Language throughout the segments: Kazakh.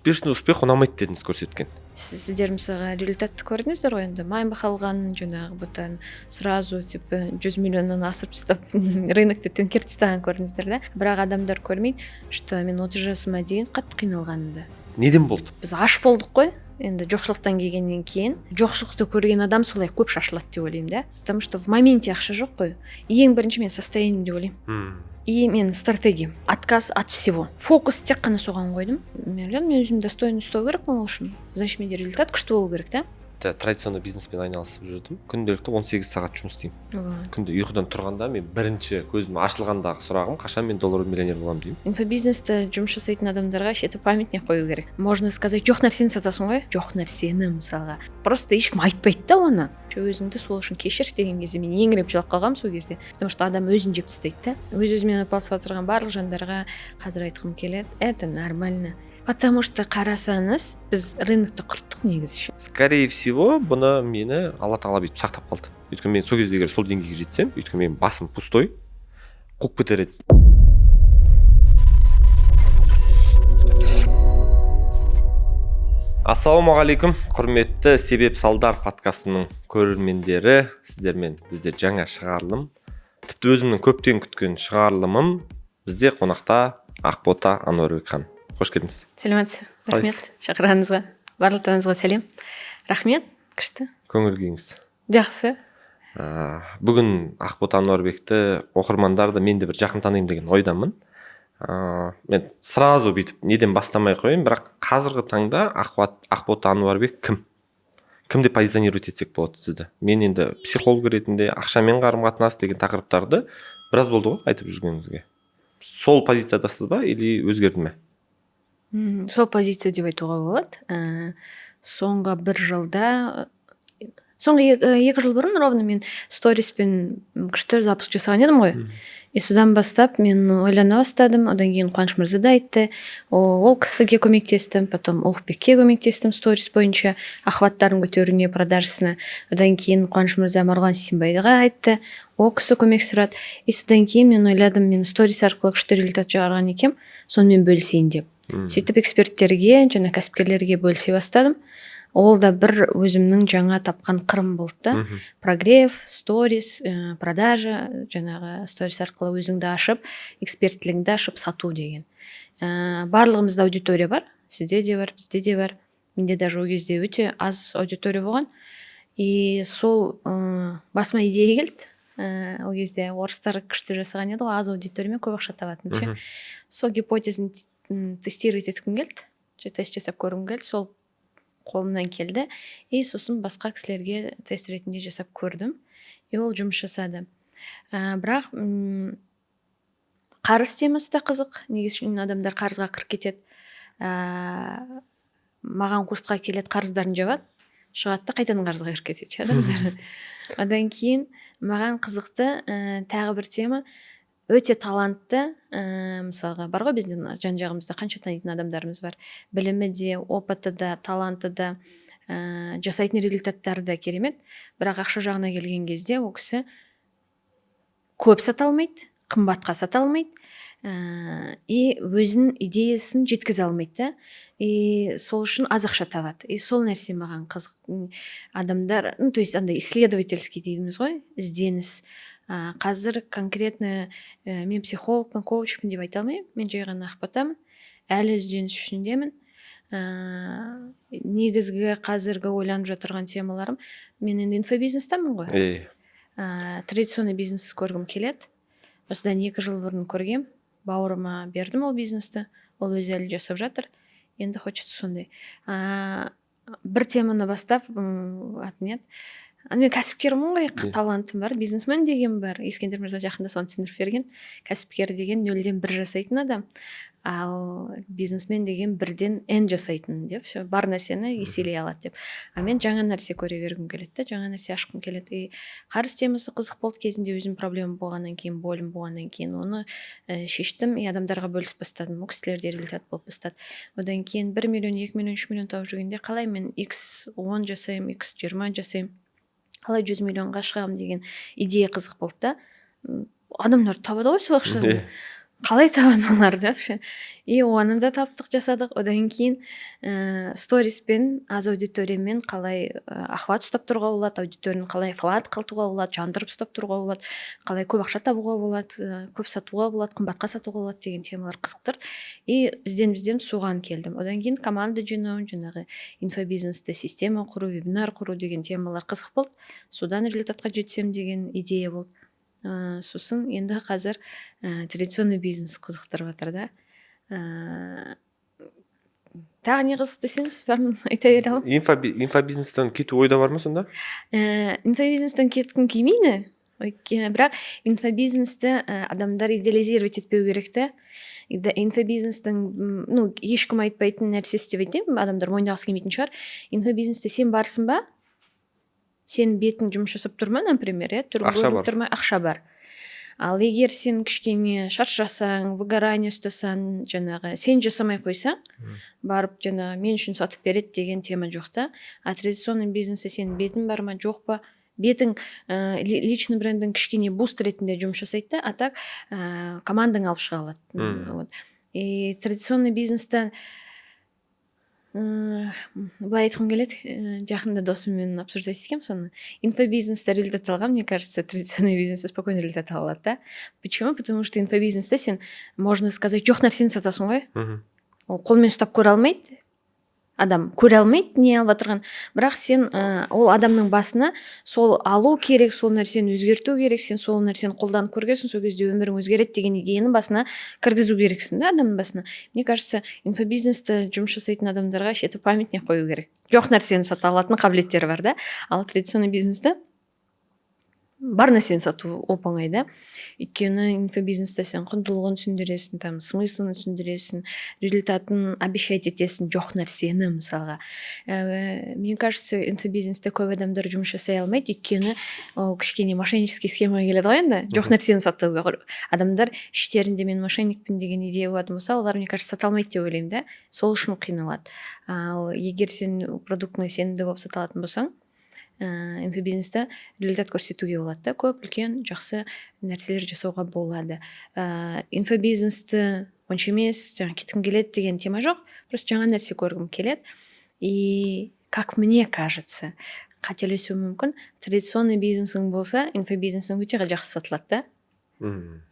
Успешный успех ұнамайды дедіңіз көрсеткен. Сіздер, мысалға, результатты көрдіңіздер ғой енді, Майбах алған, жаңағы бұтан сразу типа 100 миллионнан асырып тастап, рынокты төңкеріп тастаған көрдіңіздер да. Бірақ адамдар көрмейді, что мен 30 жасыма дейін қатты қиналғанымды. Неден болды? Біз аш болдық қой енді жоқшылықтан келгеннен кейін. Жоқшылықты көрген адам солай көп шашылады деп ойлаймын да, потому что в моменте ақша жоқ қой. Ең бірінші мен состоянием деп ойлаймын и мен стратегиям отказ от всего, фокус тек қана соған қойдым. Мен ойладым, мен өзімді достойно ұстау керекпін, ол үшін, значит, менде результат күшті болу керек та. Традиционный бизнеспен айналысып жүрдім, күнделікті 18 сағат жұмыс істеймін. Вот. Күнде ұйқыдан тұрғанда мен бірінші көзім ашылғандағы сұрағым: «Қашан мен доллар миллионер боламын?» – деймін. Инфобизнесте жұмыс жасайтын адамдарға вообще это памятник қою керек, можно сказать. Жоқ нәрсені сатасың ғой, жоқ нәрсені, мысалға, просто ешкім айтпайды да оны. «Өзіңді сол үшін кешір» деген кезде мен еңіреп жылап қалғанмын сол кезде, потому что адам өзін жеп тастайды да. Өз өзімен арпалысып отырған барлық жандарға қазір айтқым келеді: это нормально, потому что қарасаңыз, біз рынокты құрттық негізі ше. Скорее всего, бұны мені Алла Тағала бүйтіп сақтап қалды, өйткені мен сол кезде егер сол деңгейге жетсем, өйткені менің басым пустой, қуып кетер еді. Ассалаумағалейкум, құрметті «Себеп салдар» подкастының көрермендері! Сіздермен бізде жаңа шығарылым, тіпті өзімнің көптен күткен шығарылымым. Бізде қонақта Ақбота Ануарбек ханым. Қош келдіңіз! Сәлеметсіз, рахмет шақырғаныңызға. Барлықтарыңызға сәлем, рахмет, күшті. Көңіл күйіңіз? Жақсы. Бүгін Ақбота Ануарбекті оқырмандар да, мен де бір жақын танимын деген ойдамын. Мен сразу бүйтіп неден бастамай ақ қояйын, бірақ қазіргі таңда Ақбота Ануарбек кім, кім деп позиционировать етсек болады сізді? Мен енді психолог ретінде ақшамен қарым қатынас деген тақырыптарды біраз болды ғой айтып жүргеніңізге. Сол позициядасыз ба или өзгерді ме? Сол позиция деп айтуға болады. Соңғы бір жылда, соңғы 2 жыл бұрын ровно мен сториспен күшті запуск жасаған едім ғой. И содан бастап мен ойлана бастадым. Одан кейін Қуаныш мырза да айтты. Ол кісіге көмектестім, потом Ұлықбекке көмектестім сторис бойынша охваттарын көтеруіне, продажасына. Одан кейін Қуаныш мырза Марғұлан Сейсембайға айтты, ол кісі көмек сұрады. И содан кейін мен ойладым, мен сторис арқылы күшті результат шығарған екенмін, сонымен бөлісейін деп. Сөйтіп эксперттерге және кәсіпкерлерге бөлісе бастадым. Ол да бір өзімнің жаңа тапқан қырым болды да. Прогрев, сторис, продажа, жаңағы сторис арқылы өзіңді ашып, эксперттілігіңді ашып сату деген. Барлығымызда аудитория бар, сізде де бар, бізде де бар. Менде даже ол кезде өте аз аудитория болған. И сол басыма идея келді. Ол кезде орыстар күшті жасаған еді ғой, аз аудиториямен көп ақша табатын ше. Сол гипотезаны тестировать еткім келді, тест жасап көргім келді. Сол қолымнан келді. И сосын басқа кісілерге тест ретінде жасап көрдім, и ол жұмыс жасады. Бірақ қарыз темасы да қызық. Неге үшін адамдар қарызға кіріп кетеді? Маған курсқа келеді, қарыздарын жабады, шығады да, қайтадан қарызға кіріп кетеді ше адамдар. Одан кейін маған қызықты тағы бір тема: өте талантты, мысалға, бар ғой біздің жан жағымызда қанша танитын адамдарымыз бар, білімі де, опыты да, таланты да, жасайтын результаттары да керемет, бірақ ақша жағына келген кезде ол кісі көп сата алмайды, қымбатқа сата алмайды и өзінің идеясын жеткізе алмайды да, и сол үшін аз ақша табады. И сол нәрсе маған қызық. Адамдар, ну, то есть андай исследовательский дейміз ғой, ізденіс. Қазір конкретно мен психологпын, коучпын деп айта алмаймын, мен жай ғана Ақботамын, әлі ізденіс ішіндемін. Негізгі қазіргі ойланып жатырған темаларым: мен енді инфобизнестамын ғой. Традиционный бизнес көргім келеді. Осыдан 2 жыл бұрын көргем, бауырыма бердім ол бизнесті, ол өзі әлі жасап жатыр. Енді хочется сондай бір теманы бастап, аты не еді, мен кәсіпкермін ғой. Талантым бар, бизнесмен деген бар. Ескендір мырза жақында соны түсіндіріп берген: кәсіпкер деген нөлден бір жасайтын адам, ал бизнесмен деген бірден н жасайтын деп, все бар нәрсені еселей алады деп. А мен жаңа нәрсе көре бергім келеді да, жаңа нәрсе ашқым келеді. И қарыз темасы қызық болды кезінде, өзім проблема болғаннан кейін, болім болғаннан кейін оны шештім и адамдарға бөлісіп бастадым, ол кісілерде результат болып бастады. Одан кейін 1 миллион, 2 миллион, 3 миллион тауып жүргенде, қалай мен x 10 жасаймын, x 20 жасаймын, қалай 100 миллионға шығамын деген идея қызық болды да. Адамдар табады ғой сол ақшаны. Қалай табады олар деп ше. И оны да таптық, жасадық. Одан кейін сториспен аз аудиториямен қалай охват ұстап тұруға болады, аудиторияны қалай флат қылтуға болады, жандырып ұстап тұруға болады, қалай көп ақша табуға болады, көп сатуға болады, қымбатқа сатуға болады деген темалар қызықтырды. И ізденіп, ізденіп соған келдім. Одан кейін команда жинау, жаңағы инфобизнесте система құру, вебинар құру деген темалар қызық болды. Содан результатқа жетсем деген идея болды. Сосын енді қазір традиционный бизнес қызықтырып жатыр да. Тағы не қызық десеңіз, бәрін айта бере аламын. Инфобизнестен кету ойда бар ма сонда? Инфобизнестен кеткім келмейді, өйткені, бірақ инфобизнесті адамдар идеализировать етпеу керек та. Инфобизнестің ну, ешкім айтпайтын нәрсесі деп айтайын, адамдар мойындағысы келмейтін шығар: инфобизнесте сен барсың ба, сенің бетің жұмыс жасап тұр ма, например, иә, түрің Ақша көрініп бар. тұр ма, ақша бар. Ал егер сен кішкене шаршасаң, выгорание ұстасаң, жаңағы сен жасамай қойсаң, барып жаңағы мен үшін сатып береді деген тема жоқ та. А традиционный бизнесте сенің бетің бар ма, жоқ па, бетің, личный брендің кішкене буст ретінде жұмыс жасайды да, а так командаң алып шыға алады. Вот. И традиционный бизнесте былай айтқым келеді, жақында досыммен обсуждать еткенмін соны: инфобизнесте результат алған, мне кажется, традиционный бизнесте спокойно результат ала алады да. Почему? Потому что инфобизнесте сен, можно сказать, жоқ нәрсені сатасың ғой. Ол қолмен ұстап көре алмайды, адам көре алмайды не алып жатырғанын, бірақ сен ол адамның басына сол алу керек, сол нәрсені өзгерту керек, сен сол нәрсені қолданып көргенсің, сол кезде өмірің өзгереді деген идеяны басына кіргізу керексің да, адамның басына. Мне кажется, инфобизнесте жұмыс жасайтын адамдарға это памятник қою керек, жоқ нәрсені сата алатын қабілеттері бар да. Ал традиционный бизнесте бар нәрсені сату оп оңай да, өйткені инфобизнесте сен құндылығын түсіндіресің, там смыслын түсіндіресің, результатын обещать етесің жоқ нәрсені. Мысалға, мне кажется, инфобизнесте көп адамдар жұмыс жасай алмайды, өйткені ол кішкене мошеннический схемаға келеді ғой. Енді жоқ нәрсені сатуға адамдар іштерінде мен мошенникпін деген идея болатын болса, олар, мне кажется, сата алмайды деп ойлаймын да, сол үшін қиналады. Ал егер сен продуктыңа сенімді болып сата алатын болсаң, инфобизнесте результат көрсетуге болады да, көп үлкен жақсы нәрселер жасауға болады. Инфобизнесті онша емес, жаңа кеткім келеді деген тема жоқ, просто жаңа нәрсе көргім келеді. И, как мне кажется, қателесуім мүмкін, традиционный бизнесің болса, инфобизнесің өте жақсы сатылады да.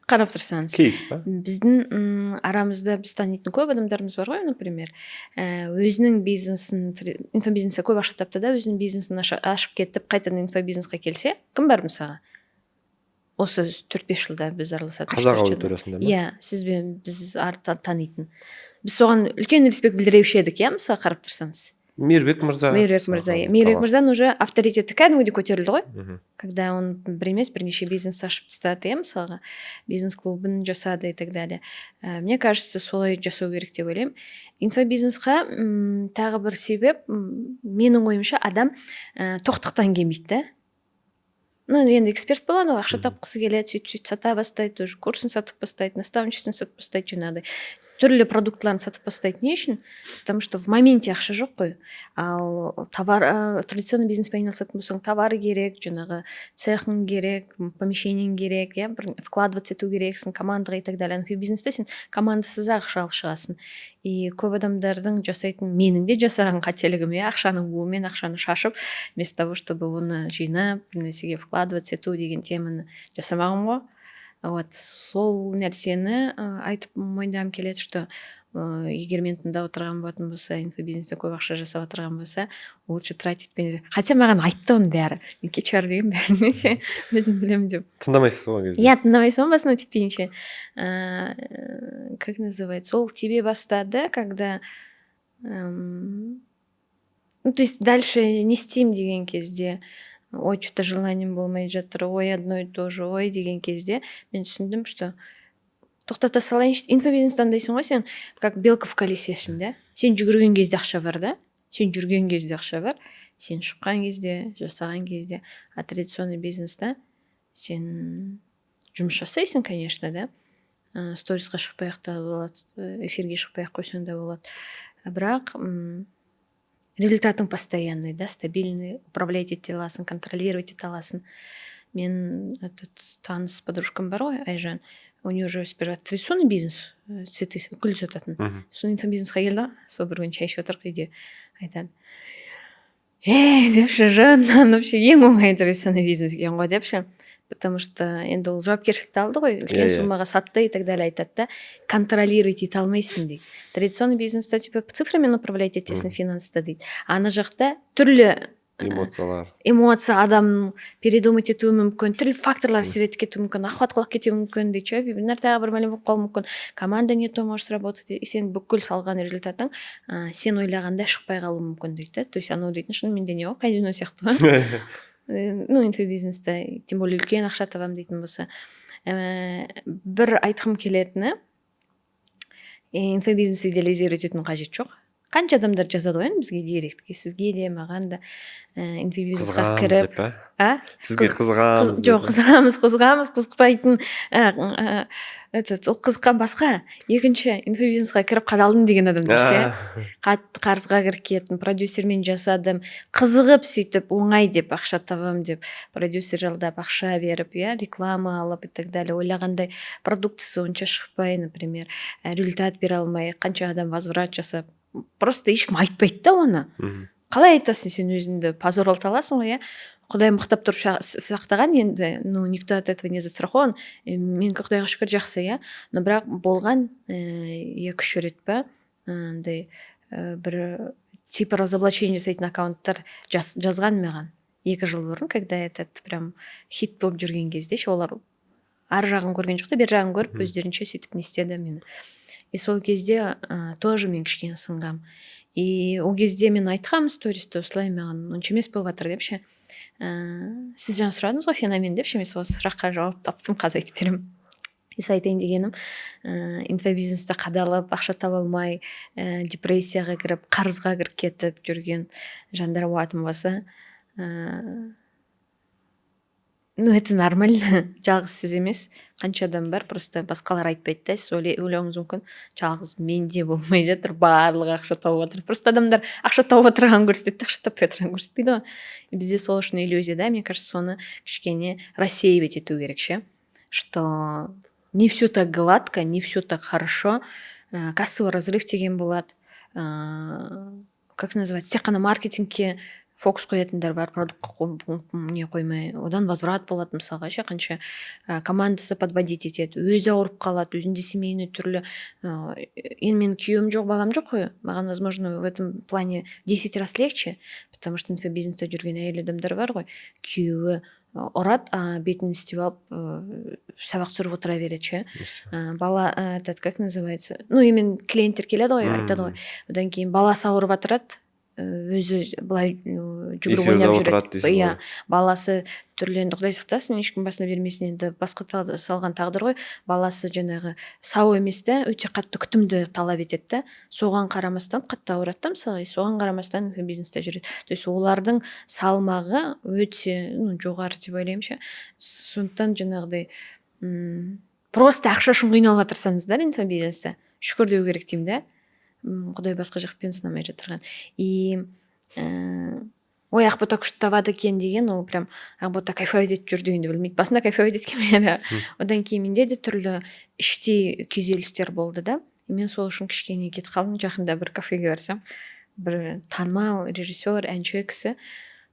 Қарап тұрсаңыз, Кейс па? біздің арамызда біз танитын көп адамдарымыз бар ғой, например, өзінің бизнесін, инфобизнесте көп ақша тапты да, өзінің бизнесін ашып кетіп, қайтадан инфобизнесқа келсе, кім бар, мысалға, осы 4-5 жылда біз араласатын, үш, Қазақ төрт жылда. аудиториясында ма? Иә, сізбен біз танитын, біз соған үлкен респект білдіруші едік, иә, мысалы, қарап тұрсаңыз. Мейірбек мырза. Мейірбек мырза, иә. Мейірбек мырзаның уже авторитеті кәдімгідей көтерілді ғой, когда он бір емес, бірнеше бизнес ашып тастады, иә, мысалға, бизнес клубын жасады и так далее. Мне кажется, солай жасау керек деп ойлаймын инфобизнесқа. Тағы бір себеп, менің ойымша, адам тоқтықтан келмейді да. Ну, енді эксперт болады ғой, ақша тапқысы келеді, сөйтіп, сөйтіп сата бастайды, тоже курсын сатып бастайды, наставничествосын сатып бастайды, жаңағыдай түрлі продуктыларын сатып бастайды. Не үшін? Потому что в моменте ақша жоқ қой. Ал товар, традиционный бизнеспен айналысатын болсаң, товар керек, жаңағы цехың керек, помещениең керек, иә, бір вкладываться ету керексің командаға и так далее. Инфобизнесте сен командасыз ақ ақша алып шығасың. И көп адамдардың жасайтын, менің де жасаған қателігім, иә, ақшаның буымен ақшаны шашып, вместо того чтобы оны жинап, бір нәрсеге вкладываться ету деген теманы жасамағанмын ғой. Вот сол нәрсені айтып мойындағым келеді, что егер мені тыңдап отырған болатын болса, инфобизнесте көп ақша жасап отырған болса, лучше тратить. Хотя маған айтты оның бәрі, мен кеш бар деген, бәріне ше, өзім білемін деп. Тыңдамайсыз ғой ол кезде. Иә, тыңдамайсың ғой, басына типпейінше. Как называется, ол тебе бастады, когда ну, то есть дальше не істеймін деген кезде, ой, что то желанием болмай жатыр, ой, одно и то же, ой деген кезде мен түсіндім, что тоқтата салайыншы. Инфобизнесті андайсың ғой, сен как белка в колесесің да. Сен жүгірген кезде ақша бар да, сен жүрген кезде ақша бар, сен шыққан кезде, жасаған кезде. А традиционный бизнеста сен жұмыс жасайсың, конечно, да, сторисқа шықпай ақ та болады, эфирге шықпай ақ қойсаң да болады, бірақ результатың постоянный да, стабильный, управлять ете аласың, контролировать ете аласың. Мен этот таныс подружкам бар ғой, Айжан. У нее же сперва традиционный бизнес, цветы, гүл сататын. Сосын инфобизнесқа келді ғой. Сол бір күні шай ішіп отырық үйде, айтады: «Ей, — деп ше, — жыннан, вообще ең оңай традиционный бизнес екен ғой», — деп ше. Потому что енді ол жауапкершілікті алды ғой, үлкен Иә, иә. суммаға сатты и так далее. Айтады да: «Контролировать ете алмайсың, — дейді. — Традиционный бизнесте типа цифрамен управлять етесің, финанста, — дейді. — Ана жақта түрлі Эмоциялар. эмоция, адам передумать етуі мүмкін, түрлі факторлар әсер етіп кетуі мүмкін, охват құлап кетуі мүмкін, дейді ше, вебинар тағы бір бәле болып қалуы мүмкін, команда не то может сработать, и сен бүкіл салған результатың сен ойлағандай шықпай қалуы мүмкін», — дейді да. То есть анау дейтін шынымен де не ғой, казино сияқты ғой. Ну, инфобизнесте, тем более үлкен ақша табамын дейтін болса. Бір айтқым келетіні, инфобизнес идеализировать етудің қажеті жоқ. Қанша адамдар жазады ғой енді бізге директке, сізге де, маған да, инфобизнесқа Қызығамыз кіріп деп па? А? Сізге қызығамыз деп Жоқ, па? Қызығамыз, қызығамыз, қызықпайтын этот, ол қызыққан басқа. Екінші, инфобизнесқа кіріп қадалдым деген адамдар ше, қатты қарызға кіріп кеттім, продюсермен жасадым, қызығып, сөйтіп оңай деп, ақша табамын деп, продюсер жалдап, ақша беріп, иә, реклама алып и так далее, ойлағандай продуктысы онша шықпай, например, результат бере алмай, қанша адам возврат жасап, просто ешкім айтпайды да оны. Қалай айтасың, сен өзіңді позорлата аласың ғой, иә. Құдай мықтап тұрып сақтаған енді, ну, никто от этого не застрахован. Менікі, құдайға шүкір, жақсы, иә. Но бірақ болған 2-3 рет па, андай бір типа разоблачение жасайтын аккаунттар жазған маған 2 жыл бұрын, когда этот прям хит болып жүрген кезде ше. Олар ар жағын көрген жоқ та, бер жағын көріп, өздерінше сөйтіп не істеді мені. И сол кезде тоже мен кішкене сынғам. И ол кезде мен айтқанмын стористе: осылай маған онша емес болып жатыр деп ше. Сіз жаңа сұрадыңыз ғой, феномен деп ше, мен сол сұраққа жауап таптым, қазір айтып беремін. И сол айтайын дегенім, инфобизнесте қадалып, ақша таба алмай, депрессияға кіріп, қарызға кіріп кетіп жүрген жандар болатын болса, ну, это нормально, жалғыз сіз емес, қанша адам бар, просто басқалар айтпайды да. Сіз ойлауыңыз мүмкін: жалғыз менде болмай жатыр, барлығы ақша тауып жатыр. Просто адамдар ақша тауып отырғанын көрсетеді де, ақша таппай отырғанын көрсетпейді ғой. И бізде сол үшін иллюзия да, мне кажется. Соны кішкене рассеивать ету керек ше, что не все так гладко, не все так хорошо. Кассовый разрыв деген болады, как называется, тек қана маркетингке фокус қоятындар бар, продуктқа не қоймай, одан возврат болады мысалға ше. Қанша командасы подводить етеді, өзі ауырып қалады, өзінде семейный түрлі. Енді менің күйеуім жоқ, балам жоқ қой, маған, возможно, в этом плане 10 раз легче, потому что инфобизнесте жүрген әйел адамдар бар ғой, күйеуі ұрады, а бетін істеп алып, сабақ түсіріп отыра береді ше. Бала, этот, как называется, ну, именно клиенттер келеді ғой, айтады ғой. Одан кейін баласы ауырып жатырады, өзі былай жүгіріп Эфирде ойнап отырады жүреді. дейсіз Иә. ғой. Баласы түрлі, енді құдай сақтасын, ешкім басына бермесін, енді басқа салған тағдыр ғой. Баласы жаңағы сау емес та, өте қатты күтімді талап етеді да, соған қарамастан қатты ауырады да мысалға, и соған қарамастан инфобизнесте жүреді. То есть олардың салмағы өте, ну, жоғары деп ойлаймын ше. Сондықтан жаңағыдай просто ақша үшін қиналып жатырсаңыздар инфобизнесте, шүкір деу керек деймін да. Құдай басқа жақпен сынамай жатырған. И ой, Ақбота күшті табады екен деген, ол прям Ақбота кайфовать етіп жүр дегенді білмейді. Басында кайфовать еткенмін әлі, одан кейін менде де түрлі іштей күйзелістер болды да, и мен сол үшін кішкене кетіп қалдым. Жақында бір кафеге барсам, бір танымал режиссер, әнші кісі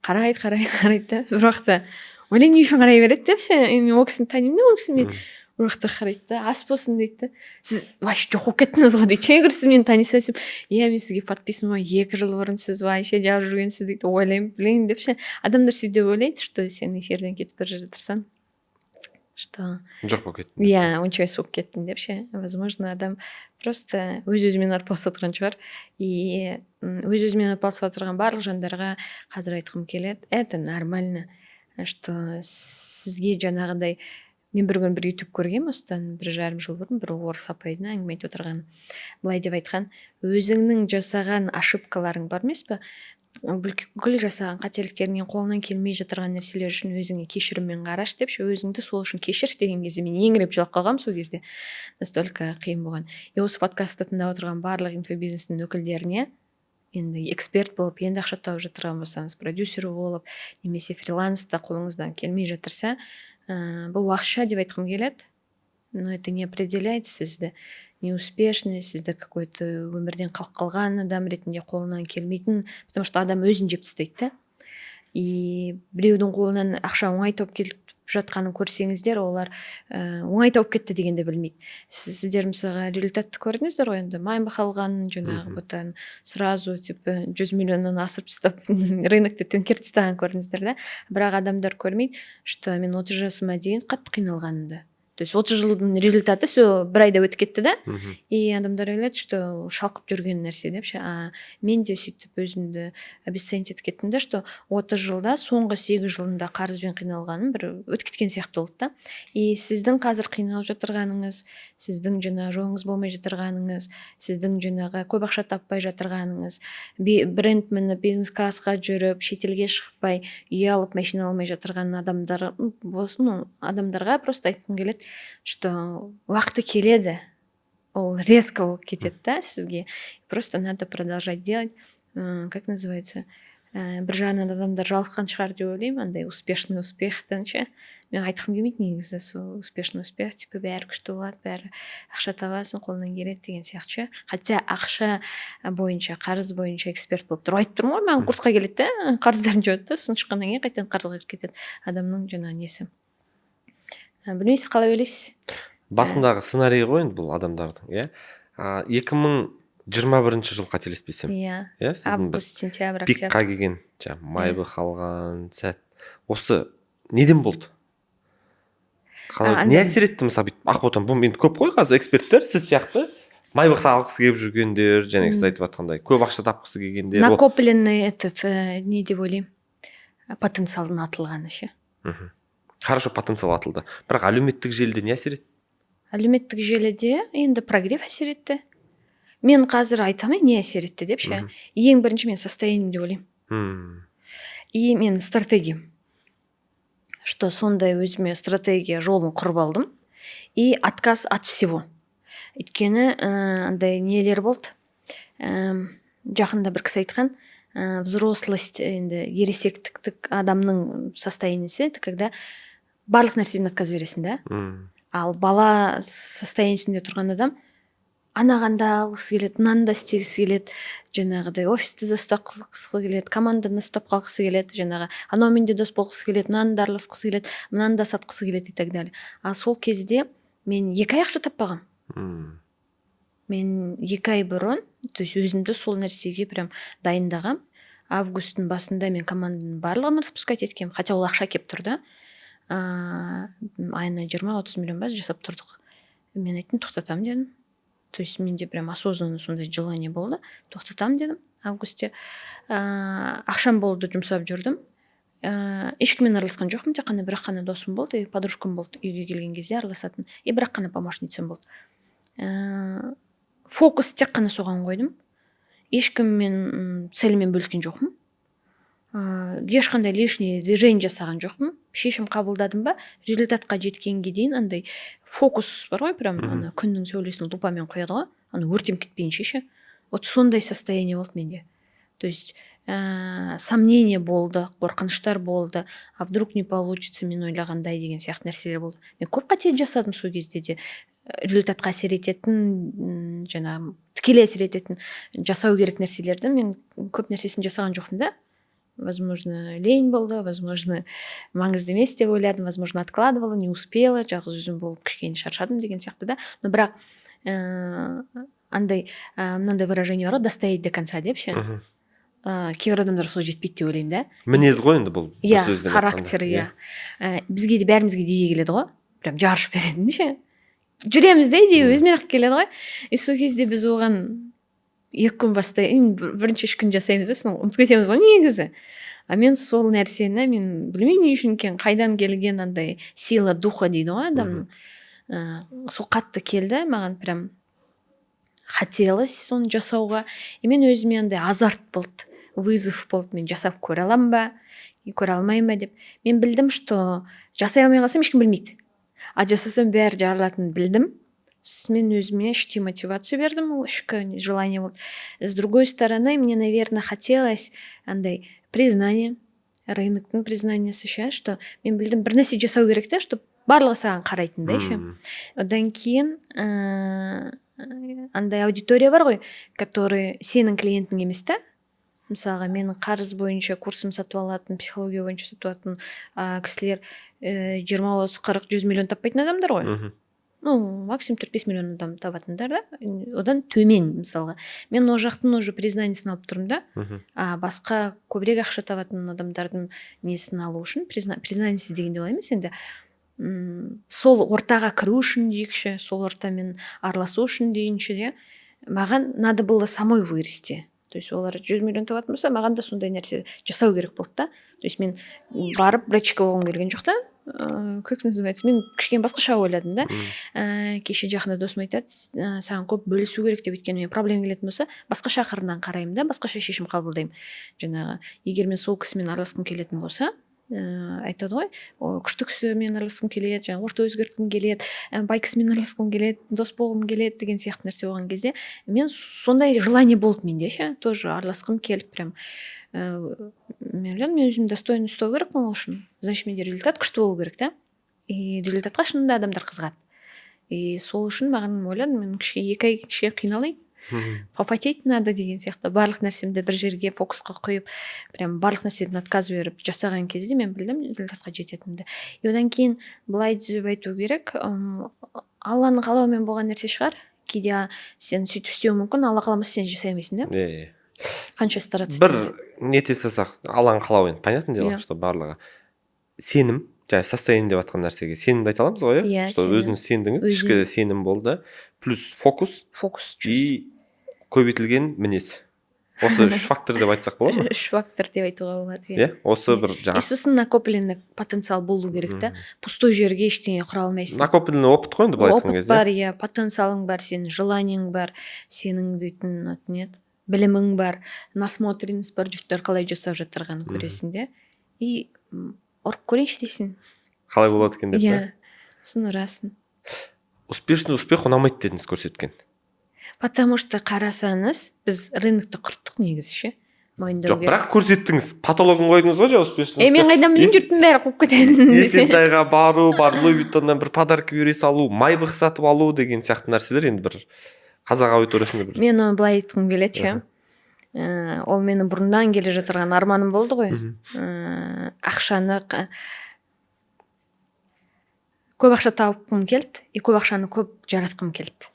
қарайды, қарайды, қарайды да. Бір уақытта ойлаймын, не үшін қарай береді деп ше. Енді мен ол кісіні танимын да, ол кісі мен. Бір уақытта қарайды да: «Ас болсын», — дейді да. «Сіз вообще жоқ болып кеттіңіз ғой», — дейді. Я говорю: «Сіз мені танисыз ба?» — десем, «Иә, мен сізге подписан ғой, 2 жыл бұрын сіз вообще жазып жүргенсіз», — дейді. Ойлаймын, блин деп ше, адамдар сөйтіп ойлайды, что сен эфирден кетіп бара жатырсың, что Жоқ болып кеттің. Иә, онша емес болып кеттім деп ше. Возможно, адам просто өз өзімен арпалысып отырған шығар. И өз өзімен арпалысып отырған барлық жандарға қазір айтқым келеді: это нормально, что сізге жаңағыдай. Мен бір күні бір ютуб көргенмін, осыдан 1,5 жыл бұрын, бір орыс апайдың әңгіме айтып отырғанын. Былай деп айтқан: өзіңнің жасаған ошибкаларың бар емес пе, бүкіл жасаған қателіктеріңнен, қолыңнан келмей жатырған нәрселер үшін өзіңе кешіріммен қарашы деп ше. Өзіңді сол үшін кешір деген кезде мен еңіреп жылап қалғанмын сол кезде, настолько қиын болған. И осы подкастты тыңдап отырған барлық инфобизнестің өкілдеріне, енді эксперт болып, енді ақша тауып жатырған болсаңыз, продюсер болып немесе фриланста қолыңыздан келмей жатырса, бұл уақытша деп айтқым келеді. Но это не определяет сізді неуспешный, сізді какой-то өмірден қалып қалған адам ретінде, қолынан келмейтін, потому что адам өзін жеп тастайды да. И біреудің қолынан ақша оңай тауып келіп жатқанын көрсеңіздер, олар оңай тауып кетті дегенді білмейді. Сіздер, мысалға, результатты көрдіңіздер ғой енді, Майбах алған жаңағы бұтан сразу типа 100 миллионнан асырып тастап, рынокты төңкеріп тастаған көрдіңіздер да. Бірақ адамдар көрмейді, что мен 30 жасыма дейін қатты қиналғанымды. То есть 30 жылдың результаты все бір айда өтіп кетті да. И адамдар ойлайды, что ол шалқып жүрген нәрсе деп ше. А мен де сөйтіп өзімді обесценить етіп кеттім да, что 30 жылда соңғы 8 жылында қарызбен қиналғаным бір өтіп кеткен сияқты болды да. И сіздің қазір қиналып жатырғаныңыз, сіздің жаңағы жолыңыз болмай жатырғаныңыз, сіздің жаңағы көп ақша таппай жатырғаныңыз, бренд мініп, бизнес классқа жүріп, шетелге шықпай, үй алып, машина алмай жатырған адамдар, ну, адамдарға просто айтқым келеді, что уақыты келеді, ол резко болып кетеді да сізге. Просто надо продолжать делать. Как называется, бір жағынан адамдар жалыққан шығар деп ойлаймын андай успешный успехтан ше. Мен айтқым келмейді негізі сол успешный успех, типа бәрі күшті болады, бәрі ақша табасың, қолыңнан келеді деген сияқты ше. Хотя ақша бойынша, қарыз бойынша эксперт болып тұрып айтып тұрмын ғой. Маған курсқа келеді да, қарыздарын жабады да, сосын шыққаннан кейін қайтадан қарызға кіріп кетеді адамның жаңағы несі. Білмейсіз, қалай ойлайсыз? Басындағы сценарий ғой енді бұл адамдардың, иә. 2021 жыл, қателеспесем, Иә. иә, сіздің бір Август, сентябрь, октябрь. пикқа келген, жаңағы Майбах алған сәт осы неден болды? Қалай не әсер етті? Мысалы, бүйтіп Ақботан, бұл енді көп қой қазір эксперттер сіз сияқты Майбах алғысы келіп жүргендер және сіз айтып жатқандай көп ақша тапқысы келгендер. Ол Накопленный этот, не деп ойлаймын, потенциалдың атылғаны ше. Хорошо, потенциал атылды, бірақ әлеуметтік желіде не әсер етті? Әлеуметтік желіде енді прогрев әсер етті. Мен қазір айта алмаймын не әсер етті деп ше. Ең бірінші мен состоянием деп ойлаймын. И мен стратегиям, что сондай өзіме стратегия жолын құрып алдым и отказ от всего. Өйткені андай нелер болды. Жақында бір кісі айтқан, взрослость, енді ересектік адамның состояниесі — это когда барлық нәрседен отказ бересің да. Ал бала состояниесінде тұрған адам анаған да алғысы келеді, мынаны да істегісі келеді, жаңағыдай офисті де ұстағысы келеді, команданы ұстап қалғысы келеді, жаңағы анаумен де дос болғысы келеді, мынаны да араласқысы келеді, мынаны да сатқысы келеді и так далее. Ал сол кезде мен 2 ай ақша таппағанмын. Мен 2 ай бұрын, то есть өзімді сол нәрсеге прям дайындағам. Августтың басында мен команданың барлығын распускать еткенмін, хотя ол ақша әкеліп тұр да, айына 20-30 миллион ба жасап тұрдық. Мен айттым, тоқтатамын дедім. То есть менде прям осознанно сондай желание болды, тоқтатамын дедім августте. Ақшам болды, жұмсап жүрдім. Ешкіммен араласқан жоқпын, тек қана бір ақ қана досым болды и подружкам болды үйге келген кезде араласатын, и бір ақ қана помощницам болды. Фокус тек қана соған қойдым, ешкіммен цельмен бөліскен жоқпын, ешқандай лишний движение жасаған жоқпын. Шешім қабылдадым ба, результатқа жеткенге дейін андай фокус бар ғой, прям ана күннің сәулесін лупамен қояды ғой, ана өртеніп кетпейінше ше. Вот сондай состояние болды менде. То есть сомнение болды, қорқыныштар болды, а вдруг не получится мен ойлағандай деген сияқты нәрселер болды. Мен көп қате жасадым сол кезде де, результатқа әсер ететін, жаңағы тікелей әсер ететін жасау керек нәрселерді мен көп нәрсесін жасаған жоқпын да. Возможно, лень болды, возможно, маңызды емес деп ойладым, возможно, откладывала, не успела, жалғыз өзім болып кішкене шаршадым деген сияқты да. Но бірақ андай мынандай выражение бар ғой, достоять до конца деп ше. Кейбір адамдар сол жетпейді деп ойлаймын да. Мінез ғой енді бұл, бір Иә, сөзбен характер. айтқанда. Иә. Бізге де, бәрімізге де келеді ғой, прям жарышып беретін ше, жүреміз де, идея өзімен ақ келеді ғой. И сол кезде біз оған 2 күн бастай, бірінші 3 күн жасаймыз да, сосын ұмытып кетеміз ғой негізі. А мен сол нәрсені, мен білмеймін не үшін екенін, қайдан келген андай сила духа дейді ғой адамның, сол қатты келді маған, прям хотелось соны жасауға. И мен өзіме андай азарт болды, вызов болды: мен жасап көре аламын ба, көре алмаймын ба деп. Мен білдім, что жасай алмай қалсам, ешкім білмейді, а жасасам, бәрі жарылатынын білдім. Сосын мен өзіме іштей мотивация бердім, ол ішкі желание болды. С другой стороны, мне, наверное, хотелось андай признание, рыноктың признаниесі ше, что мен білдім, бір нәрсе жасау керек та, чтобы Барлығы саған қарайтын да ше. Одан кейін андай аудитория бар ғой, который сенің клиентің емес та. Мысалға, менің қарыз бойынша курсым сатып алатын, психология бойынша сатып алатын кісілер 20, 30, 40, 100 миллион таппайтын адамдар ғой. Ну, максимум 4-5 миллион адам табатындар да, одан төмен. Мысалға, мен ол жақтың уже признание сін алып тұрмын да. А басқа көбірек ақша табатын адамдардың несін алу үшін, признание сі дегенде олай емес енді, сол ортаға кіру үшін дейікші, сол ортамен араласу үшін дейінші де, маған надо было самой вырасти. То есть олар 100 миллион табатын болса, маған да сондай нәрсе жасау керек болды да. То есть мен барып брачка болғым келген жоқ та, как называется, мен кішкене басқаша ойладым да. Кеше жақында досым айтады: «Саған көп бөлісу керек», — деп. Өйткені мен проблема келетін болса, басқаша қырынан қараймын да, басқаша шешім қабылдаймын. Жаңағы, егер мен сол кісімен араласқым келетін болса, айтады ғой: «Күшті кісімен араласқым келеді, жаңағы орта өзгерткім келеді, бай кісімен араласқым келеді, дос болғым келеді» деген сияқты нәрсе болған кезде, мен сондай желание болды менде ше, тоже араласқым келді прям. Мен ойладым, мен өзімді достойно ұстау керекпін, ол үшін, значит, менде результат күшті болу керек та. И результатқа шынында адамдар қызығады. И сол үшін маған, ойладым, мен кішкене 2 ай кішкене қиналайын, попотеть надо деген сияқты. Барлық нәрсемді бір жерге фокусқа құйып, прям барлық нәрседен отказ беріп жасаған кезде мен білдім результатқа жететінімді. И одан кейін былай деп айту керек, Алланың қалауымен болған нәрсе шығар. Кейде сен сөйтіп істеуің мүмкін, Алла қаламаса, сен жасай алмайсың да. Иә, иә. Қанша стараться Бір етсең де. Нете салсақ, Алланың қалауы енді, понятное дело, что барлығы сенім, жаңағы состояние деп жатқан нәрсеге сенімді айта аламыз ғой, иә? Иә, Что сенім. өзіңіз сендіңіз, Өзім. ішкі сенім болды, плюс фокус. Фокус, чувство. И көбейтілген мінез, осы үш фактор деп айтсақ болады ма? Үш фактор деп айтуға болады, иә. Иә, осы Иә. бір И жаңағы сосын накопленный потенциал болу керек та. Пустой жерге ештеңе құра алмайсың. Накопленный опыт қой енді, былай айтқан Опыт кезде. бар, иә, потенциалың бар, сенің желание ң бар, сенің дейтін не еді, білімің бар, насмотренность бар, жұрттар қалай жасап жатырғанын көресің де, и ұрып көрейінші дейсің. Қалай болады екен деп. Иә, Та сосын ұрасың. Успешный успех ұнамайды дедіңіз көрсеткен. Потому что, қарасаңыз, біз рынокты құрттық негізі ше, мойындау Жоқ, керек. бірақ көрсеттіңіз, потологын қойдыңыз ғой жаңа, успешный. Е, мен қайдан білейін, жұрттың бәрі қуып кететінін десе. Есентайға бару, барып Луи Виттоннан бір подарка бере салу, Майбах сатып алу деген сияқты нәрселер енді бір қазақ аудиториясында бір Мен оны былай айтқым келеді ше. Ол менің бұрыннан келе жатырған арманым болды ғой. Ақшаны көп ақша тапқым келді и көп ақшаны көп жаратқым келді.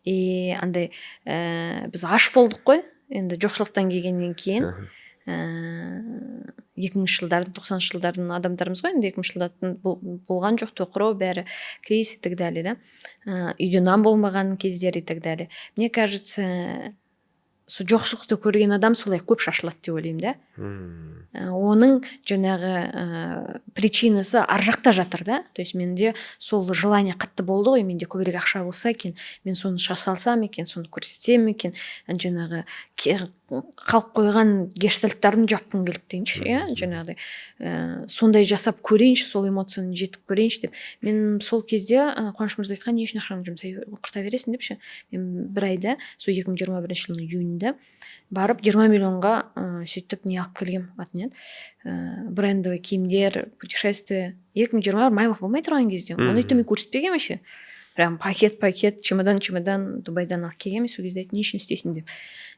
И андай біз аш болдық қой енді жоқшылықтан келгеннен кейін. 2000-жылдардың, 90-жылдардың адамдарымыз ғой енді. 2000-жылдардың болған жоқ, тоқырау, бәрі, кризис и так далее да. Үйде нан болмаған кездер и так далее. Мне кажется, сол жоқшылықты көрген адам солай көп шашылады деп ойлаймын да. Оның жаңағы причина сы ар жақта жатыр да. То есть менде сол желание қатты болды ғой: менде көбірек ақша болса екен, мен соны салсам екен, соны көрсетсем екен, жаңағы қалып қойған гештальттарын жапқым келді дейінші, иә. Жаңағыдай сондай жасап көрейінші, сол эмоцияны жетіп көрейінші деп. Мен сол кезде Қуаныш мырза айтқан: «Не үшін ақшаңды жұмсай, құрта бересің?» — деп ше. Мен бір айда, сол 2021 жылдың июнь ында барып, 20 миллионға сөйтіп не алып келгенмін, аты не еді, брендовый киімдер, путешествие. 2021, Майбах болмай тұрған кезде. Оны өйтіп мен көрсетпегенмін вообще. Прям пакет пакет, чемодан чемодан Дубайдан алып келгенмін. Сол кезде айтты: «Не үшін істейсің?» — деп.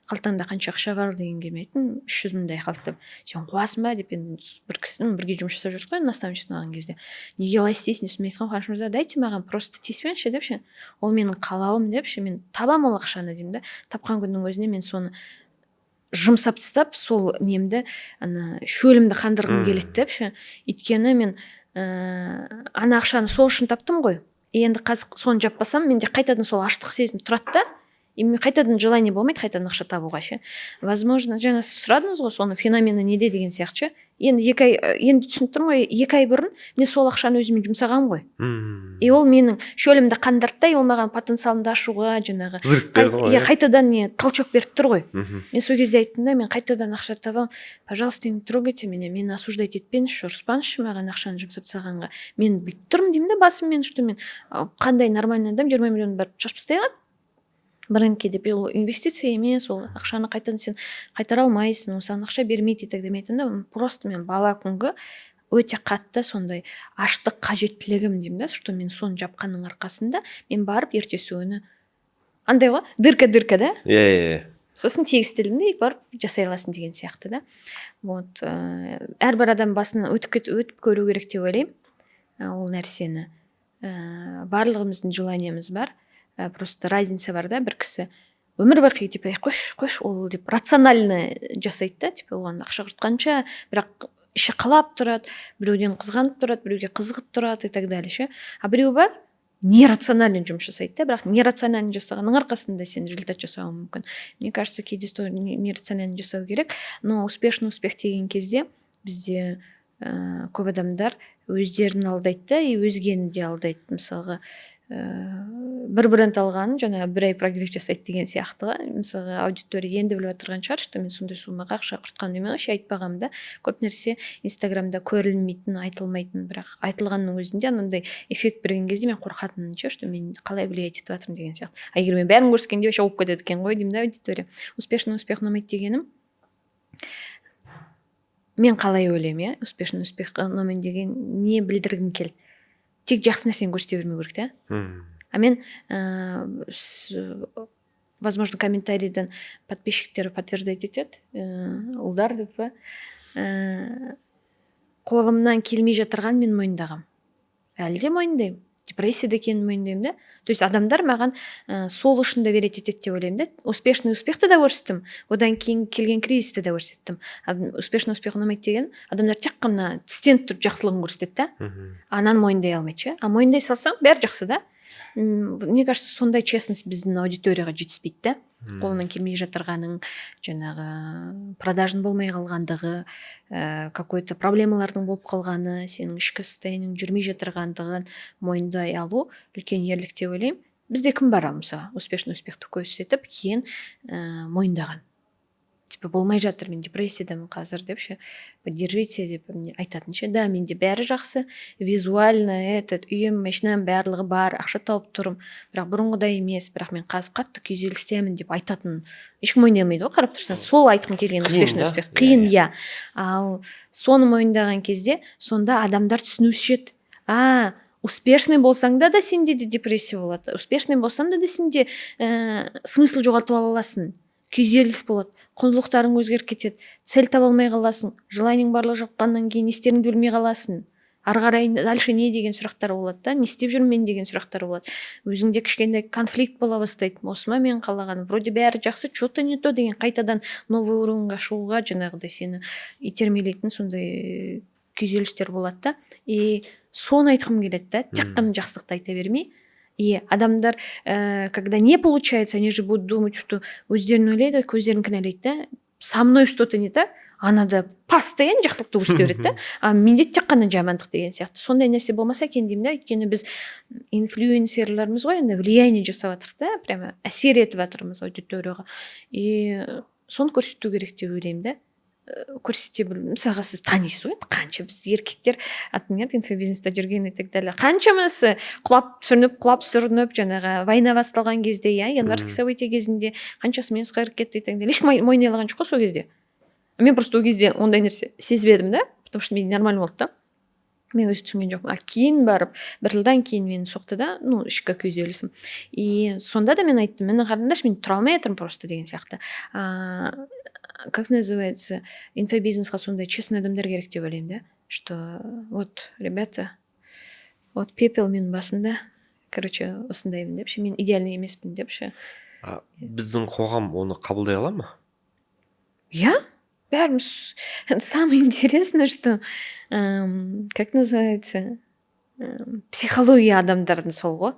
«Қалтаңда қанша ақша бар?» — дегенге мен айттым: «300 мыңдай қалды», — деп. «Сен қуасың ба?» — деп. Енді бір кісі, бірге жұмыс жасап жүрдік қой енді, наставничество алған кезде. «Неге олай істейсің?» — деп. Мен айтқанмын: «Қуаныш мырза, дайте маған, просто тиіспеңізші», — деп ше. «Ол менің қалауым», — деп ше. «Мен табамын ол ақшаны», — деймін да. Тапқан күннің өзінде мен соны жұмсап тастап, сол немді, ана шөлімді қандырғым келеді деп ше. Өйткені мен ана ақшаны сол үшін таптым ғой. Енді қазір соны жаппасам, менде қайтадан сол аштық сезім тұрады да, и мен қайтадан желание болмайды қайтадан ақша табуға ше. Возможно, жаңа сіз сұрадыңыз ғой, соның феномені неде деген сияқты ше. Енді 2 ай, енді түсініп тұрмын ғой, 2 ай бұрын мен сол ақшаны өзіме жұмсағанмын ғой. И ол менің шөлімді қандырды да, и ол маған потенциалымды ашуға жаңағы Взрыв берді ғой. Иә, қайтадан не, толчок беріп тұр ғой. Мен сол кезде айттым да: «Мен қайтадан ақша табамын, пожалуйста, не трогайте меня, мені осуждать етпеңізші, ұрыспаңызшы маған ақшаны жұмсап тастағанға. Мен біліп тұрмын, — деймін да, — басыммен, что мен қандай нормальный адам 20 миллион барып шашып тастай алады брендке деп? Ол инвестиция емес, ол ақшаны қайтадан сен қайтара алмайсың, ол саған ақша бермейді» и так далее. Мен айттым да: «Просто мен бала күнгі Өте қатты сондай аштық, қажеттілігім деймін да, что мен соны жапқанның арқасында мен барып ертесі күні андай ғой, дырка дырка да. иә иә иә. Сосын тегістелдің де, барып жасай аласың деген сияқты да. Вот, әрбір адам басынан өтіп көру керек деп ойлаймын ол нәрсені. Барлығымыздың желаниеміз бар, просто разница бар да. Бір кісі өмір бақи типа: «Ей, қойшы, қойшы ол», — деп рационально жасайды да, типа оған ақша құртқанша, бірақ іші қалап тұрады, біреуден қызғанып тұрады, біреуге қызығып тұрады и так далее ше. А біреу бар, нерационально жұмыс жасайды да, бірақ нерационально жасағанның арқасында сен результат жасауың мүмкін. Мне кажется, кейде нерационально жасау керек. Но успешный успех деген кезде бізде көп адамдар өздерін алдайды да и өзгені де алдайды. Мысалға, бір бренд алғанын жаңағы бір ай прогрев жасайды деген сияқты ғой. Мысалға, аудитория енді біліп отырған шығар, что мен сондай суммаға ақша құртқанымды. Мен вообще айтпағанмын да. Көп нәрсе Инстаграмда көрілмейтін, айтылмайтын, бірақ айтылғанның өзінде анандай эффект берген кезде мен қорқатынмын ше, что мен қалай влиять етіп жатырмын деген сияқты. А егер мен бәрін көрсеткенде, вообще болып кетеді екен ғой деймін да. Аудитория успешный успех ұнамайды дегенім, мен қалай ойлаймын, иә, успешный успех ұнамайды деген не білдіргім келді? Тек жақсы нәрсені көрсете бермеу керек та. А мен возможно, комментарийден подписчиктер подтверждать етеді, ұлдар деп па, қолымнан келмей жатырған мен мойындағанмын, әлі де мойындаймын, депрессияда екенін мойындаймын да. То есть адамдар маған сол үшін доверять етеді деп ойлаймын да. Успешный успехті да көрсеттім, одан кейін келген кризисті де көрсеттім. А успешный успех ұнамайды деген, адамдар тек қана тістеніп тұрып жақсылығын көрсетеді да, ананы мойындай алмайды ше. А мойындай салсаң, бәрі жақсы да. Мне кажется, сондай честность біздің аудиторияға жетіспейді да. Қолынан келмей жатырғаның, жаңағы продажың болмай қалғандығы, какой-то проблемалардың болып қалғаны, сенің ішкі состояниең жүрмей жатырғандығын мойындай алу үлкен ерлік деп ойлаймын. Бізде кім бар ал, мысалы, успешный успехті көрсетіп, кейін мойындаған, типа болмай жатыр, мен депрессиядамын қазір деп ше, поддержите деп мне айтатын ше. Да, менде бәрі жақсы визуально, этот үйім, машинам, барлығы бар, ақша тауып тұрмын, бірақ бұрынғыдай емес, бірақ мен қазір қатты күйзелістемін деп айтатын ешкім мойындай алмайды ғой, қарап тұрсаң. Сол айтқым келген. Қиын успешный да? успех Иә, қиын. иә. Иә, ал соны мойындаған кезде сонда адамдар түсінуші еді: а успешный болсаң да сенде де депрессия болады, успешный болсаң да сенде смысл жоғалтып ала аласың, күйзеліс болады, құндылықтарың өзгеріп кетеді, цель таба алмай қаласың, желаниең барлығы жапқаннан кейін не істеріңді білмей қаласың, ары қарай дальше не деген сұрақтар болады да, не істеп жүрмін мен деген сұрақтар болады. Өзіңде кішкентай конфликт бола бастайды: осы ма мен қалағаным, вроде бәрі жақсы, че-то не то деген. Қайтадан новый уровеньға шығуға жаңағыдай сені итермелейтін сондай күйзелістер болады да. И соны айтқым келеді да, тек қана жақсылықты айта бермей. И адамдар, когда не получается, они же будут думать, что өздерін ойлайды, өздерін кінәлайды да: со мной что-то не так, анада постоянно жақсылықты көрсете береді да, а менде тек қана жамандық деген сияқты. Сондай нәрсе болмаса екен деймін да, өйткені біз инфлюенсерлерміз ғой енді, влияние жасап жатырмық та, прямо әсер етіп жатырмыз аудиторияға. И соны көрсету керек деп ойлаймын да. Көрсете білу. Мысалға, сіз танисыз ғой енді, қанша біз еркектер, аты не еді, инфобизнесте жүрген и так далее, қаншамасы құлап сүрініп, құлап сүрініп, жаңағы война басталған кезде, иә, январский событие кезінде қаншасы минусқа кіріп кетті и так далее. Ешкім мойындай алған жоқ қой сол кезде. Мен просто ол кезде ондай нәрсе сезбедім да, потому что менде нормально болды да, мен өзі түсінген жоқпын. А кейін барып, бір жылдан кейін мені соқты да, ну, ішкі күйзелісім. И сонда да мен айттым: міне, қараңдаршы, мен тұра алмай жатырмын просто деген сияқты. Как называется, инфобизнесқа сондай честный адамдар керек деп ойлаймын да, что вот, ребята, вот пепел менің басымда, короче, осындаймын деп ше, мен идеальный емеспін деп ше. А біздің қоғам оны қабылдай ала ма? Иә, бәріміз. Самое интересное, что как называется, психология адамдардың сол ғой,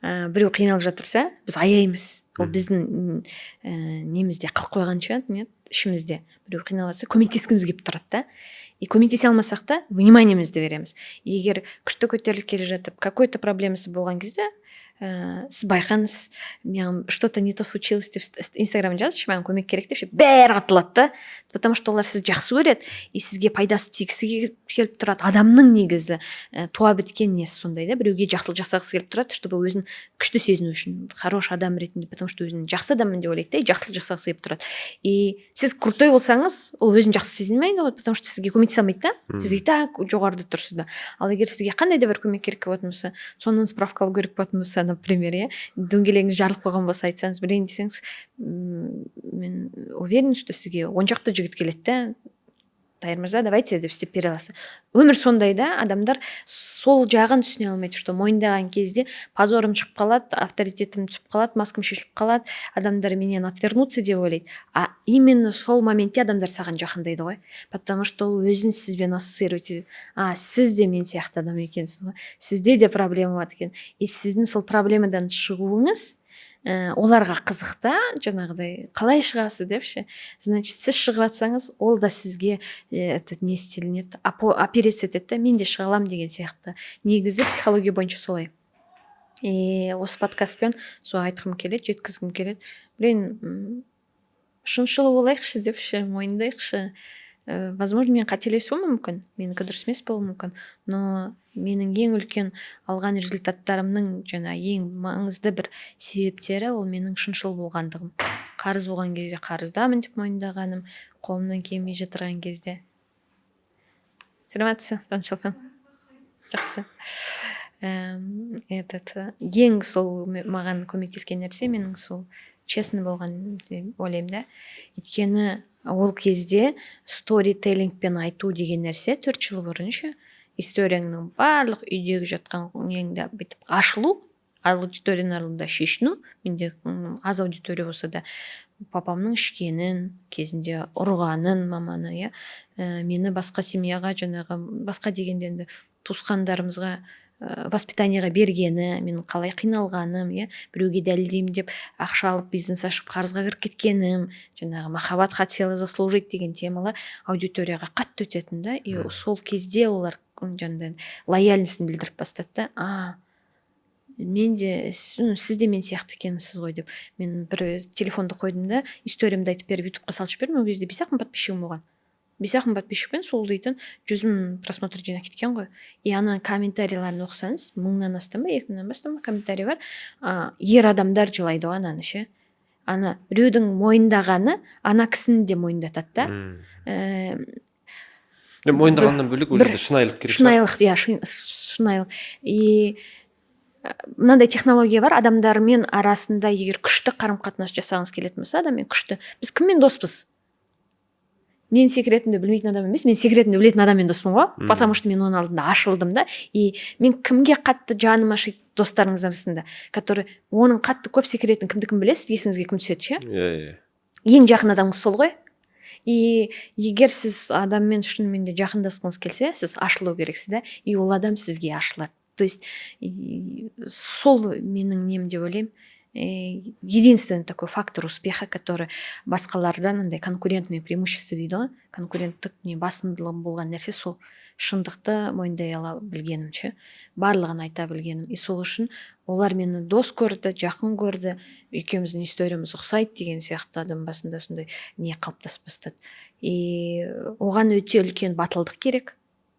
біреу қиналып жатырса, біз аяймыз. Ол біздің немізде қалып қойған ше, нет, ішімізде біреу қиналып жатса, көмектескіміз келіп тұрады да. И көмектесе алмасақ та, вниманиемізді береміз. Егер күшті көтеріліп келе жатып, какой-то проблемасы болған кезде, сіз байқаңыз, маған что-то не то случилось деп Инстаграмда жазыңызшы, маған көмек керек деп ше, бәрі атылады да. Потому что олар сізді жақсы көреді и сізге пайдасы тигісі келіп тұрады. Адамның негізі туа біткен несі сондай да, біреуге жақсылық жасағысы келіп тұрады, чтобы өзін күшті сезіну үшін, хороший адам ретінде, потому что өзін жақсы адаммын деп ойлайды да и жақсылық жасағысы келіп тұрады. И сіз крутой болсаңыз, ол өзін жақсы сезінмейді ғой, потому что сізге көмектесе алмайды да. Сіз и так жоғарыда тұрсыз да. Ал егер сізге қандай да бір көмек керек болатын болса, соны справка алу керек болатын болса, например, иә, дөңгелегіңіз жарылып қалған болса, айтсаңыз, білейін десеңіз, мен уверен, что сізге 10 шақты жігіт келеді да, «Тайыр мырза, давайте» деп істеп бере аласыз. Өмір сондай да, адамдар сол жағын түсіне алмайды, что мойындаған кезде позорым шығып қалады, авторитетім түсіп қалады, маскам шешіліп қалады, адамдар менен отвернуться деп ойлайды. А именно сол моментте адамдар саған жақындайды ғой, потому что ол өзін сізбен ассоциировать етеді: «А, сіз де мен сияқты адам екенсіз ғой, сізде де проблема бар екен». И сіздің сол проблемадан шығуыңыз оларға қызық та, жаңағыдай қалай шығасыз деп ше. Значит, сіз шығып жатсаңыз, ол да сізге этот не істелінеді, опереться етеді да, мен де шыға аламын деген сияқты. Негізі психология бойынша солай. И осы подкастпен сол айтқым келеді, жеткізгім келеді: блин, шыншыл болайықшы деп ше, мойындайықшы. Возможно, мен қателесуім мүмкін, менікі дұрыс емес болуы мүмкін, но менің ең үлкен алған результаттарымның жаңа ең маңызды бір себептері — ол менің шыншыл болғандығым. Қарыз болған кезде қарыздамын деп мойындағаным, қолымнан келмей жатырған кезде. Саламатсыз, Таңшолпан? Жақсы. Этот ең сол маған көмектескен нәрсе менің сол честный болған деп ойлаймын да. Өйткені ол кезде сторителлингпен айту деген нәрсе, 4 жыл бұрын ше, историяңның барлық үйдегі жатқан неңді бүйтіп ашылу, аудиторияның алдында шешіну. Менде аз аудитория болса да, папамның ішкенін, кезінде ұрғанын маманы, иә, мені басқа семьяға, жаңағы басқа дегенде енді туысқандарымызға воспитаниеға бергені, мен қалай қиналғаным, иә, біреуге дәлелдеймін деп ақша алып, бизнес ашып, қарызға кіріп кеткенім, жаңағы махаббат хотела заслужить деген темалар аудиторияға қатты өтетін да. И сол кезде олар жаңағыдай лояльностін білдіріп бастады да: «А, мен де, сіз де мен сияқты екенсіз ғой» деп. Мен бір телефонды қойдым да, историямды айтып беріп, Ютубқа салып жібердім. Ол кезде 5-ақ мың подписчигім болған. 5-ақ мың подписчикпен сол дейтін 100 000 просмотр жинап кеткен ғой. И ана комментарийларын оқысаңыз, мыңнан астам ба, 2000-нан астам ба комментарий бар. Ер адамдар жылайды ғой ананы ше. Ана біреудің мойындағаны ана кісіні де мойындатады да. Мойындағаннан бөлек, ол жерде шынайылық керек. Шынайылық, иә, шынайылық. И мынандай технология бар адамдармен арасында: егер күшті қарым қатынас жасағыңыз келетін болса адаммен күшті. Біз кіммен доспыз? Мен секретімді білмейтін адам емес, мен секретімді білетін адаммен доспын ғой, потому что мен оның алдында ашылдым да. И мен кімге қатты жаным ашиды достарыңыз арасында, который оның қатты көп секретін, кімді кім білесіз, есіңізге кім түседі ше? Иә, иә. Ең жақын адамыңыз сол ғой. И егер сіз адаммен шынымен де жақындасқыңыз келсе, сіз ашылу керексіз да, и ол адам сізге ашылады. То есть сол менің нем деп ойлаймын, единственный такой фактор успеха, который басқалардан андай конкурентное преимущество дейді ғой, конкуренттік не басымдылығым болған нәрсе — сол шындықты мойындай ала білгенім ше, барлығын айта білгенім. И сол үшін олар мені дос көрді, жақын көрді, екеуміздің историямыз ұқсайды деген сияқты адам басында сондай не қалыптасып бастады. И оған өте үлкен батылдық керек,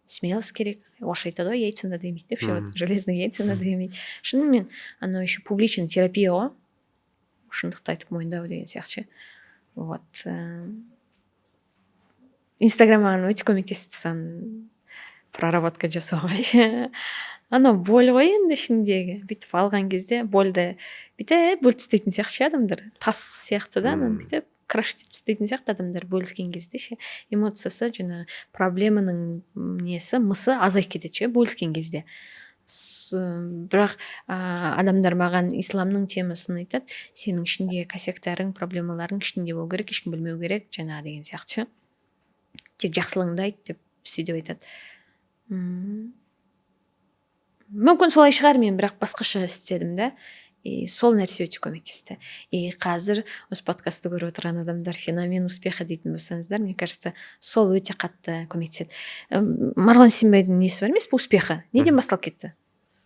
смелость керек. Орысша айтады ғой, яйца надо иметь деп ше. Вот железные яйца надо иметь шынымен. Анау еще публичный терапия ғой, шындықты айтып мойындау деген сияқты ше. Вот Инстаграм маған өте көмектесті соны проработка жасауға. Анау боль ғой енді ішіңдегі, бүйтіп алған кезде больді бүйтіп бөліп тастайтын сияқты ше адамдар, тас сияқты да, ананы бүйтіп краш етіп тастайтын сияқты адамдар бөліскен кезде ше. Эмоциясы, жаңағы проблеманың несі, мысы азайып кетеді ше бөліскен кезде. Бірақ адамдар маған исламның темасын айтады: сенің ішінде косяктарың, проблемаларың ішінде болу керек, ешкім білмеу керек жаңағы деген сияқты ше, тек жақсылығыңды айт деп сөйтіп айтады. Мүмкін, солай шығар, мен бірақ басқаша істедім да, и сол нәрсе өте көмектесті. И қазір осы подкастты көріп отырған адамдар феномен успеха дейтін болсаңыздар, мне кажется, сол өте қатты көмектеседі. Марғұлан Сейсенбайдың несі бар емес пе, успеха неден басталып кетті?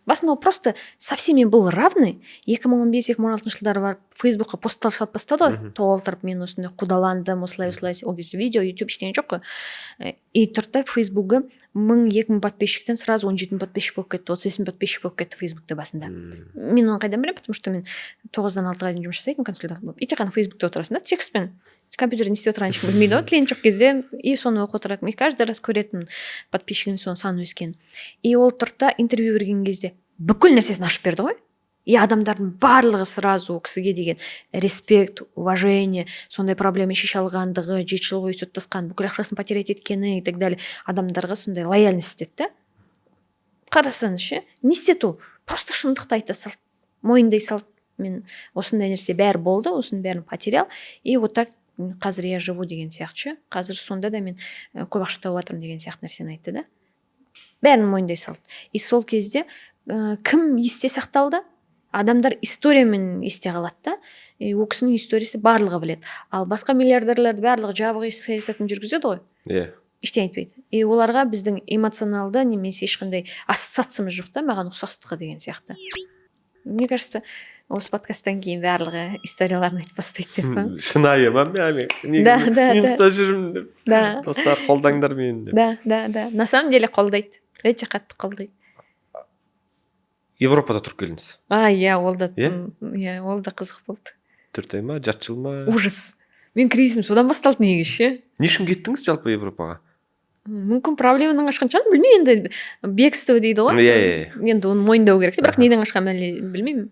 Басында ол просто со всеми был равный. 2015-2016 жылдары барып, Фейсбукқа посттар салып бастады ғой толтырып: «Мен осындай қудаландым, осылай, осылай». Ол кезде видео, Ютуб, ештеңе жоқ қой. И тұрды да, Фейсбугі 1000, 2000 подписчиктен сразу 17 мың подписчик болып кетті, 35 мың подписчик болып кетті Фейсбукте басында. Мен оны қайдан білемін? Потому что мен 9-дан 6-ға дейін жұмыс жасайтынмын консультант болып и тек қана Фейсбукте отырасың да текстпен, компьютерде не істеп отырғанын ешкім білмейді ғой клиент жоқ кезде. И соны оқып отыратынмын и каждый раз көретінмін подписчигінің, соның саны өскенін. И ол тұрды да, интервью берген кезде бүкіл нәрсесін ашып берді ғой. И адамдардың барлығы сразу ол кісіге деген респект, уважение, сондай проблема шеше алғандығы, 7 жыл бойы соттасқан, бүкіл ақшасын потерять еткені и так далее, адамдарға сондай лояльность істеді да. Қарасаңыз ше, не істеді ол? Просто шындықты айта салды, мойындай салды: мен осындай нәрсе бәрі болды, осының бәрін потерял, и вот так қазір я живу деген сияқты ше, қазір сонда да мен көп ақша тауып жатырмын деген сияқты нәрсені айтты да, бәрін мойындай салды. И сол кезде кім есте сақталды? Адамдар историямен есте қалады да. И ол кісінің историясы барлығы біледі. Ал басқа миллиардерлерді барлығы жабық саясатын жүргізеді ғой, ештеңе айтпайды. И оларға біздің эмоционалды немесе ешқандай ассоциациямыз жоқ та, маған ұқсастығы деген сияқты. Мне кажется, осы подкасттан кейін барлығы историяларын айтып бастайды деп па. Шынайы ма? Мен Да. минуста жүрмін деп. Да. Достар, қолдаңдар мені деп. Да, на самом деле қолдайды, өте қатты қолдайды. Европада тұрып келдіңіз. А, иә, ол да. Иә? Иә, ол да қызық болды. 4 ай ма, жарты жыл ма? Ужас, мен кризисім содан басталды негізі ше. Не үшін кеттіңіз жалпы Европаға? Мүмкін, проблемадан қашқан шығармын, білмеймін енді. Бегство дейді ғой. Иә, иә, иә. Енді оны мойындау керек те, бірақ неден қашқанын әлі білмеймін.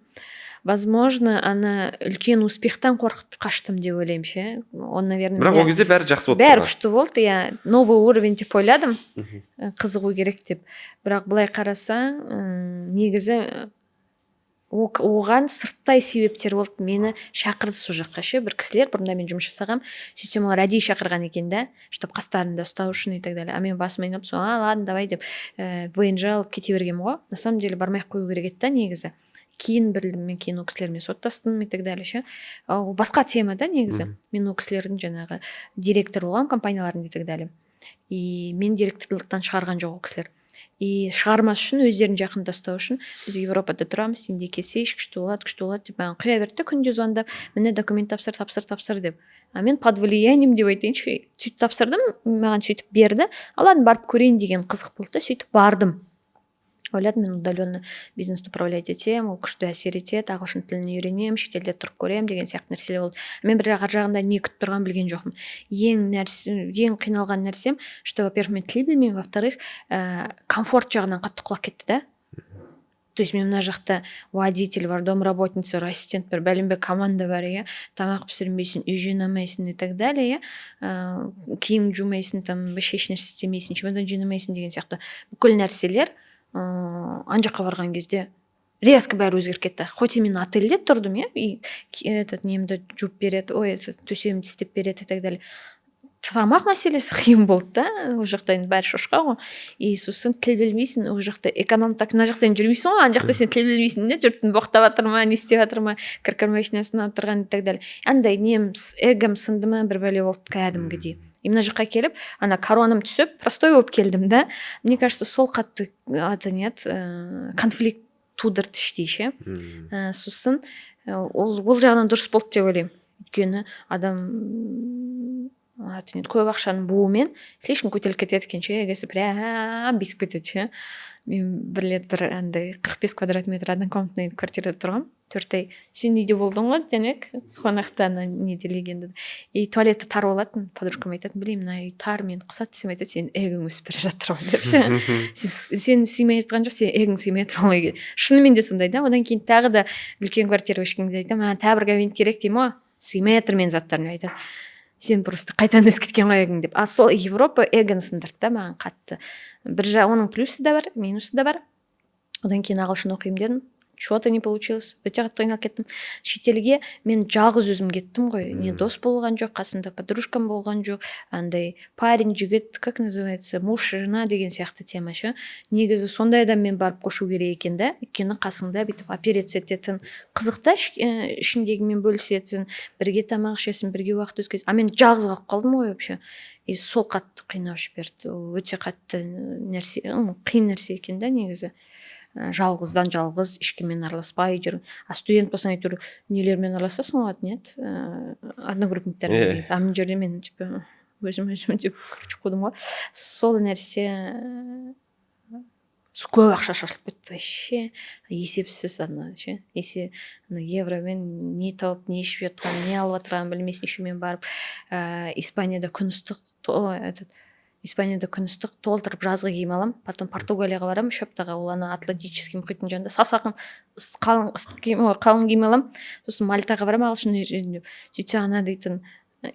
Возможно, ана үлкен успехтан қорқып қаштым деп ойлаймын ше. Он, наверное, Бірақ ол кезде бәрі жақсы болып бәрі тұрған. күшті болды, иә, новый уровень деп ойладым, қызығу керек деп. Бірақ былай қарасаң, негізі оған сырттай себептер болды. Мені шақырды сол жаққа ше бір кісілер, бұрында мен жұмыс жасағанмын. Сөйтсем, олар әдейі шақырған екен да, чтобы қастарында ұстау үшін и так далее. А мен басым айналып, сол «а, ладно, давай» деп, ВНЖ алып кете бергенмін ғой. На самом деле бармай ақ қою керек еді да негізі. Кейін білдім мен, кейін ол кісілермен соттастым и так далее ше. Ол басқа тема да негізі. Мен ол кісілердің жаңағы директор болғанмын компаниялардың и так далее, и мен директорлықтан шығарған жоқ ол кісілер. И шығармас үшін, өздерін жақында ұстау үшін: «Біз Европада тұрамыз, сен де келсейші, күшті болады, күшті болады», — деп маған құя берді да, күнде звондап: «Міне, документ тапсыр, тапсыр, тапсыр», — деп. А мен под влиянием деп айтайыншы, сөйтіп тапсырдым. Маған сөйтіп берді. А ладно, барып көрейін деген қызық болды да, сөйтіп бардым. Ойладым, мен удаленно бизнесті управлять етемін, ол күшті әсер етеді, ағылшын тілін үйренемін, шетелде тұрып көремін деген сияқты нәрселер болды. Мен бірақ ар жағында не күтіп тұрғанын білген жоқпын. Ең нәрсе, ең қиналған нәрсем, что, во первых, мен тіл білмеймін, во вторых, комфорт жағынан қатты құлап кетті да. То есть мен мына жақта водитель бар, домработница бар, ассистент бар, бәленбай команда бар, иә, тамақ пісірмейсің, үй жинамайсың и так далее, иә, киім жумайсың, там вообще ешнәрсе істемейсің, чемодан жинамайсың деген сияқты бүкіл нәрселер. Ана жаққа барған кезде резко бәрі өзгеріп кетті. Хоть и мен отельде тұрдым, иә, и этот немді жуып береді, ой, этот төсегімді істеп береді и так далее, тамақ мәселесі қиын болды да. Ол жақта енді бәрі шошқа ғой. И сосын тіл білмейсің ол жақта, эконом так мына жақта енді жүрмейсің ғой, ана жақта сен тіл білмейсің де, жұрттың боқтап жатыр ма, не істеп жатыр ма, кір машинасына отырған и так далее. Андай нем, эгом сынды ма, бір бәле болды кәдімгідей. И мына жаққа келіп, ана коронам түсіп, простой болып келдім да. Мне кажется, сол қатты аты не еді, конфликт тудырды іштей ше. Сосын ол жағынан дұрыс болды деп ойлаймын, өйткені адам аты не еді, көп ақшаның буымен слишком көтеріліп кетеді екен ше, эгосы прям бүйтіп кетеді ше. Мен бір рет бір андай 45 квадрат метр однокомнатный квартирада тұрғанмын 4 ай. Сен үйде болдың ғой, Жәнібек, қонақта, ана неде, Легендада. И туалеті тар болатын. Подружкам айтатын: «Блин, мына үй тар, мені қысады», — десем, айтады: «Сенің эгоң өсіп бара жатыр ғой», — деп ше. Сен сыймай жатқан жоқ, сенің эгоң сыймай жатыр ол үйге. Шынымен де сондай да. Одан кейін тағы да үлкен квартираға көшкен кезде айтамын: «Маған тағы бір кабинет керек», — деймін ғой, «сыймай жатыр менің заттарым», — деп айтады: «Сен просто қайтадан өсіп кеткен ғой эгоң», — деп. А сол Европа эгоны сындырды да маған қатты. Бір жағы, оның плюсы да бар, минусы да бар. Одан кейін ағылшын оқимын дедім, че то не получилось, өте қатты қиналып кеттім. Шетелге мен жалғыз өзім кеттім ғой, не дос болған жоқ қасымда, подружкам болған жоқ, андай парень, жігіт, как называется, муж, жена деген сияқты тема ше. Негізі сондай адаммен барып көшу керек екен да, өйткені қасыңда бүйтіп опереться ететін, қызық та, ішіңдегімен бөлісетін, бірге тамақ ішесің, бірге уақыт өткізесің. А мен жалғыз қалып қалдым ғой вообще. И сол қатты қинап жіберді. Ол өте қатты нәрсе, қиын нәрсе екен да негізі. Жалғыздан жалғыз, ешкіммен араласпай жүр. А студент болсаң, әйтеуір нелермен араласасың ғой, нет, одногруппниктермен деген. А мына жерде мен типа өзім өзім деп, короче, қудым ғой. Сол нәрсе, көп ақша шашылып кетті вообще есепсіз. Ана ше, есе ана евромен не тауып, не ішіп жатқанын, не алып жатқанын білмейсің. Еще мен барып, Испанияда күн ыстық, этот, Испанияда күн ыстық, толтырып жазғы киім аламын. Потом Португалияға барамын 3 аптаға, ол ана Атлантический мұхиттың жанында, сап салқын, қалың ыстық киім, ой, қалың киім аламын. Сосын Мальтаға барамын ағылшын үйренемін деп. Сөйтсе, ана дейтін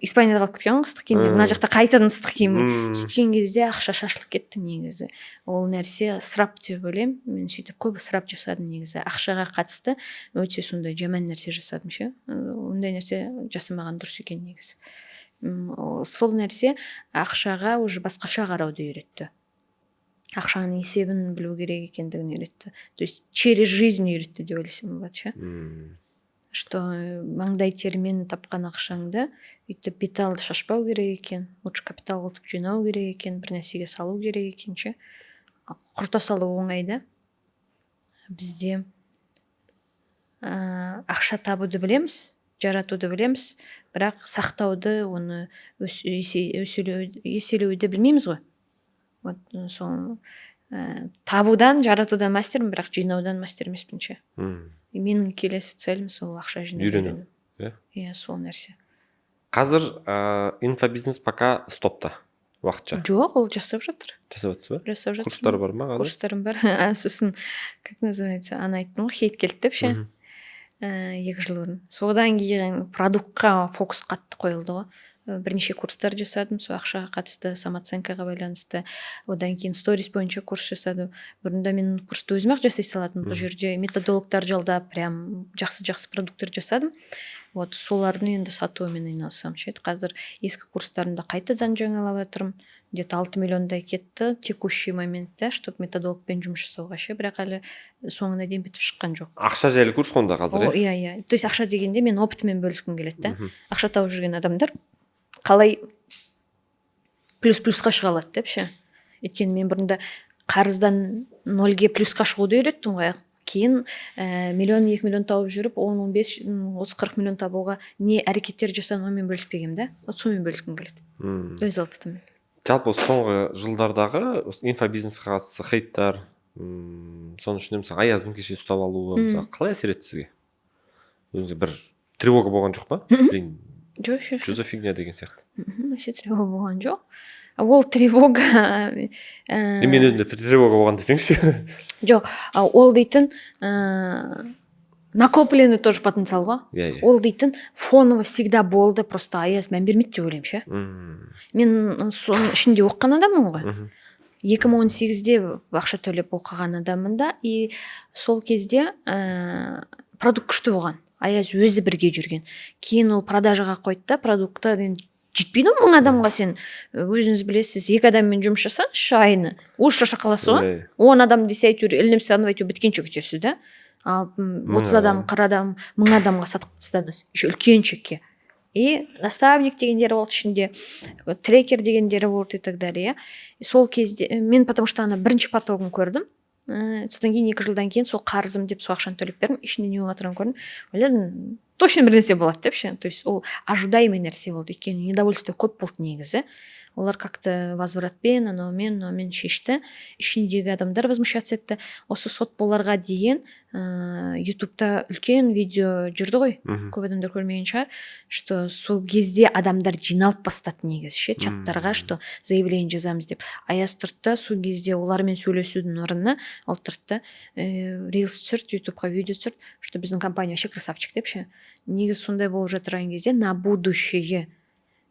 Испанияда қалып кеткен ғой ыстық киімдер, мына жақта қайтадан ыстық киім. Сөйткен кезде ақша шашылып кетті. Негізі ол нәрсе ысырап деп ойлаймын. Мен сөйтіп көп ысырап жасадым. Негізі ақшаға қатысты өте сондай жаман нәрсе жасадым ше. Ондай нәрсе жасамаған дұрыс екен негізі. Сол нәрсе ақшаға уже басқаша қарауды үйретті, ақшаның есебін білу керек екендігін үйретті, то есть через жизнь үйретті деп ойласам болады ше. Что маңдай термен тапқан ақшаңды өйтіп бет алды шашпау керек екен, лучше капитал қылып жинау керек екен, бір нәрсеге салу керек екен ше. Құрта салу оңай да. Бізде ақша табуды білеміз, жаратуды білеміз, бірақ сақтауды, оны еселеуді білмейміз ғой. Вот сол, табудан, жаратудан мастермін, бірақ жинаудан мастер емеспін ше. И менің келесі целім сол ақша жинауды Үйрену, үйрену. Иә? Иә, сол нәрсе. Қазір инфобизнес пока стопта уақытша? Жоқ, ол жасап жатыр. Жасап жатсыз ба? Жасап жатыр. Курстар бар ма қазір? Курстарым бар. А, сосын, как называется, ана айттым ғой, хейт келді деп ше. 2 жыл бұрын. Содан кейін продуктқа фокус қатты қойылды ғой. Бірнеше курстар жасадым сол ақшаға қатысты, самооценкаға байланысты. Одан кейін сторис бойынша курс жасадым. Бұрында мен курсты өзім ақ жасай салатынмын, бұл жерде методологтар жалдап, прям жақсы жақсы продукттар жасадым. Вот солардың енді сатуымен айналысамын ше. Қазір ескі курстарымды қайтадан жаңалап жатырмын. Где то 6 миллиондай кетті текущий моментте, чтобы методологпен жұмыс жасауға ше, бірақ әлі соңына дейін бітіп шыққан жоқ. Ақша жайлы курс қой онда қазір? О, Иә. Иә, то есть ақша дегенде мен опытымен бөліскім келеді да. Ақша тауып жүрген адамдар қалай плюс плюсқа шыға алады деп ше. Өйткені мен бұрында қарыздан нольге, плюсқа шығуды үйреттім ғой. Кейін миллион, 2 миллион тауып жүріп, 10, 15, 30, 40 миллион табуға не әрекеттер жасадым, онымен бөліспегенмін да. Вот сонымен бөліскім келеді өз опытыммен. Жалпы осы соңғы жылдардағы осы инфобизнеске қатысты хейттар, соның ішінде мысалы Аяздың кеше ұстап алуы, мысалы, қалай әсер етті сізге? Өзіңізге бір тревога болған жоқ па, блин, Жоқ, вообще. что за фигня деген сияқты? Вообще тревога болған жоқ. Ол тревога Мен өзімде тревога болған десеңізші. Жоқ, ол дейтін накопленный тоже потенциал ғой. иә иә Ол дейтін фоново всегда болды, просто Аяз мән бермейді деп ойлаймын ше. Мен соның ішінде оқыған адаммын ғой. 2018-де ақша төлеп оқыған адаммын да. И сол кезде продукт күшті болған, Аяз өзі бірге жүрген. Кейін ол продажаға қойды да, продуктта енді жетпейді ғой 1000 адамға. Сен өзіңіз білесіз, екі адаммен жұмыс жасаңызшы айына, уже шаршап қаласыз ғой. 10 адам десе, әйтеуір ілініп салынып, әйтеуір біткенше күтесіз да. Ал 30 адам, 1000 адам. 40 адам, 1000 адамға сатып тастадыңыз еще үлкен чекке. И наставник дегендері болды ішінде, трекер дегендері болды и так далее, иә. И сол кезде мен, потому что ана бірінші потогын көрдім, содан кейін 2 жылдан кейін сол қарызым деп сол ақшаны төлеп бердім. Ішінде не болып жатырғанын көрдім, ойладым, точно бір нәрсе болады деп ше. То есть ол ожидаемый нәрсе болды, өйткені недовольство көп болды. Негізі олар как то возвратпен, анаумен мынаумен шешті, ішіндегі адамдар возмущаться етті. Осы сот боларға дейін Ютубта үлкен видео жүрді ғой. Көп адамдар көрмеген шығар, что сол кезде адамдар жиналып бастады негізі ше чаттарға, что заявление жазамыз деп. Аяз тұрды да, сол кезде олармен сөйлесудің орнына ол тұрды да, рилс түсірді, Ютубқа видео түсірді, что біздің компания вообще красавчик деп ше. Негізі сондай болып жатырған кезде, на будущее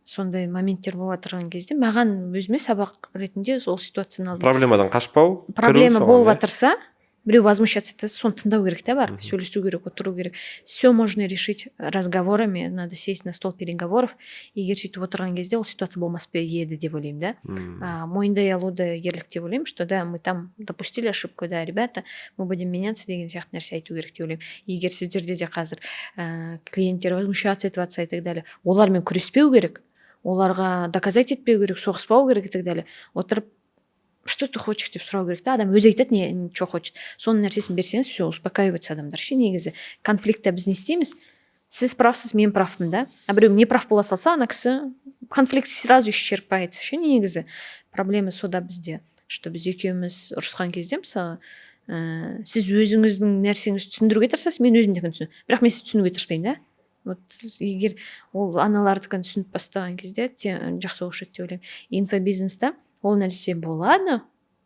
сондай моменттер болып жатырған кезде, маған өзіме сабақ ретінде сол ситуацияны алдым. Проблемадан қашпау, кіру Проблема соған, болып иә? жатырса, біреу возмущаться етсе, соны тыңдау керек та, барып сөйлесу керек, отыру керек. Все можно решить разговорами, надо сесть на стол переговоров. Егер сөйтіп отырған кезде, ол ситуация болмас па еді деп ойлаймын да. Мойындай алу да ерлік деп ойлаймын, что да, мы там допустили ошибку, да, ребята, мы будем меняться деген сияқты нәрсе айту керек деп ойлаймын. Егер сіздерде де қазір клиенттер возмущаться етіп жатса и так далее, олармен күреспеу керек, оларға доказать етпеу керек, соғыспау керек и так далее. Отырып Что ты хочешь деп сұрау керек та. Адам өзі айтады, не что хочет, соның нәрсесін берсеңіз, все, успокаивается адамдар ше. Негізі конфликтте біз не істейміз? Сіз правсыз, мен правпын да, а біреу не прав бола салса, ана кісі, конфликт сразу исчерпается ше. Негізі проблема сода бізде, что біз екеуміз ұрысқан кезде, мысалы, сіз өзіңіздің нәрсеңізді түсіндіруге тырысасыз, мен өзімдікін түсін, бірақ мен сізді түсінуге тырыспаймын да. Вот егер ол аналардікін түсініп бастаған кезде те, жақсы болушы еді деп ойлаймын. Инфобизнеста ол нәрсе болады,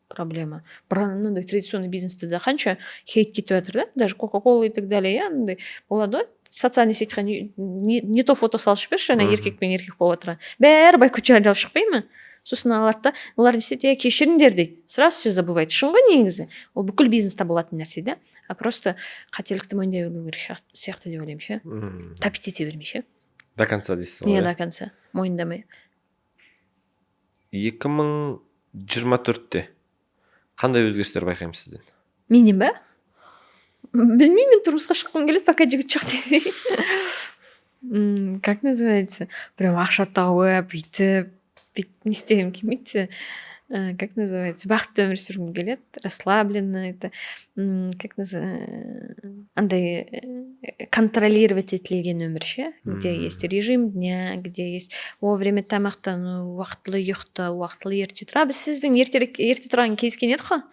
проблема. Бірақ мынандай традиционный бизнесте де қанша хейт кетіп жатыр да, даже Кока Кола и так далее, иә, андай болады ғой, социальный сетьқа не то фото салып жіберші, ана еркек пен еркек болып отырған, бәрі бойкот жариялап шықпай ма? Сосын алады да, олар не істейді? «Е, кешіріңдер», — дейді, сразу все забывает. Шын ғой негізі, ол бүкіл бизнеста болатын нәрсе да, а просто қателікті мойындай білу керек сияқты деп ойлаймын ше. Топить ете бермей ше. До конца дейсіз ғой. Иә. Иә. До конца мойындамай. 2024-те қандай өзгерістер байқаймыз сізден? Менен ба? Білмеймін, мен тұрмысқа шыққым келеді, пока жігіт жоқ десей. Как называется, прям ақша тауып, бүйтіп бүйтіп не істегім келмейді. Как называется, бақытты өмір сүргім келеді, расслабленно, это как называется, андай контролировать етілген өмір ше, где есть режим дня, где есть вовремя тамақтану, уақытылы ұйықтау, уақытылы ерте тұру. А біз сізбен ертерек, ерте тұрған кездескен едік қой.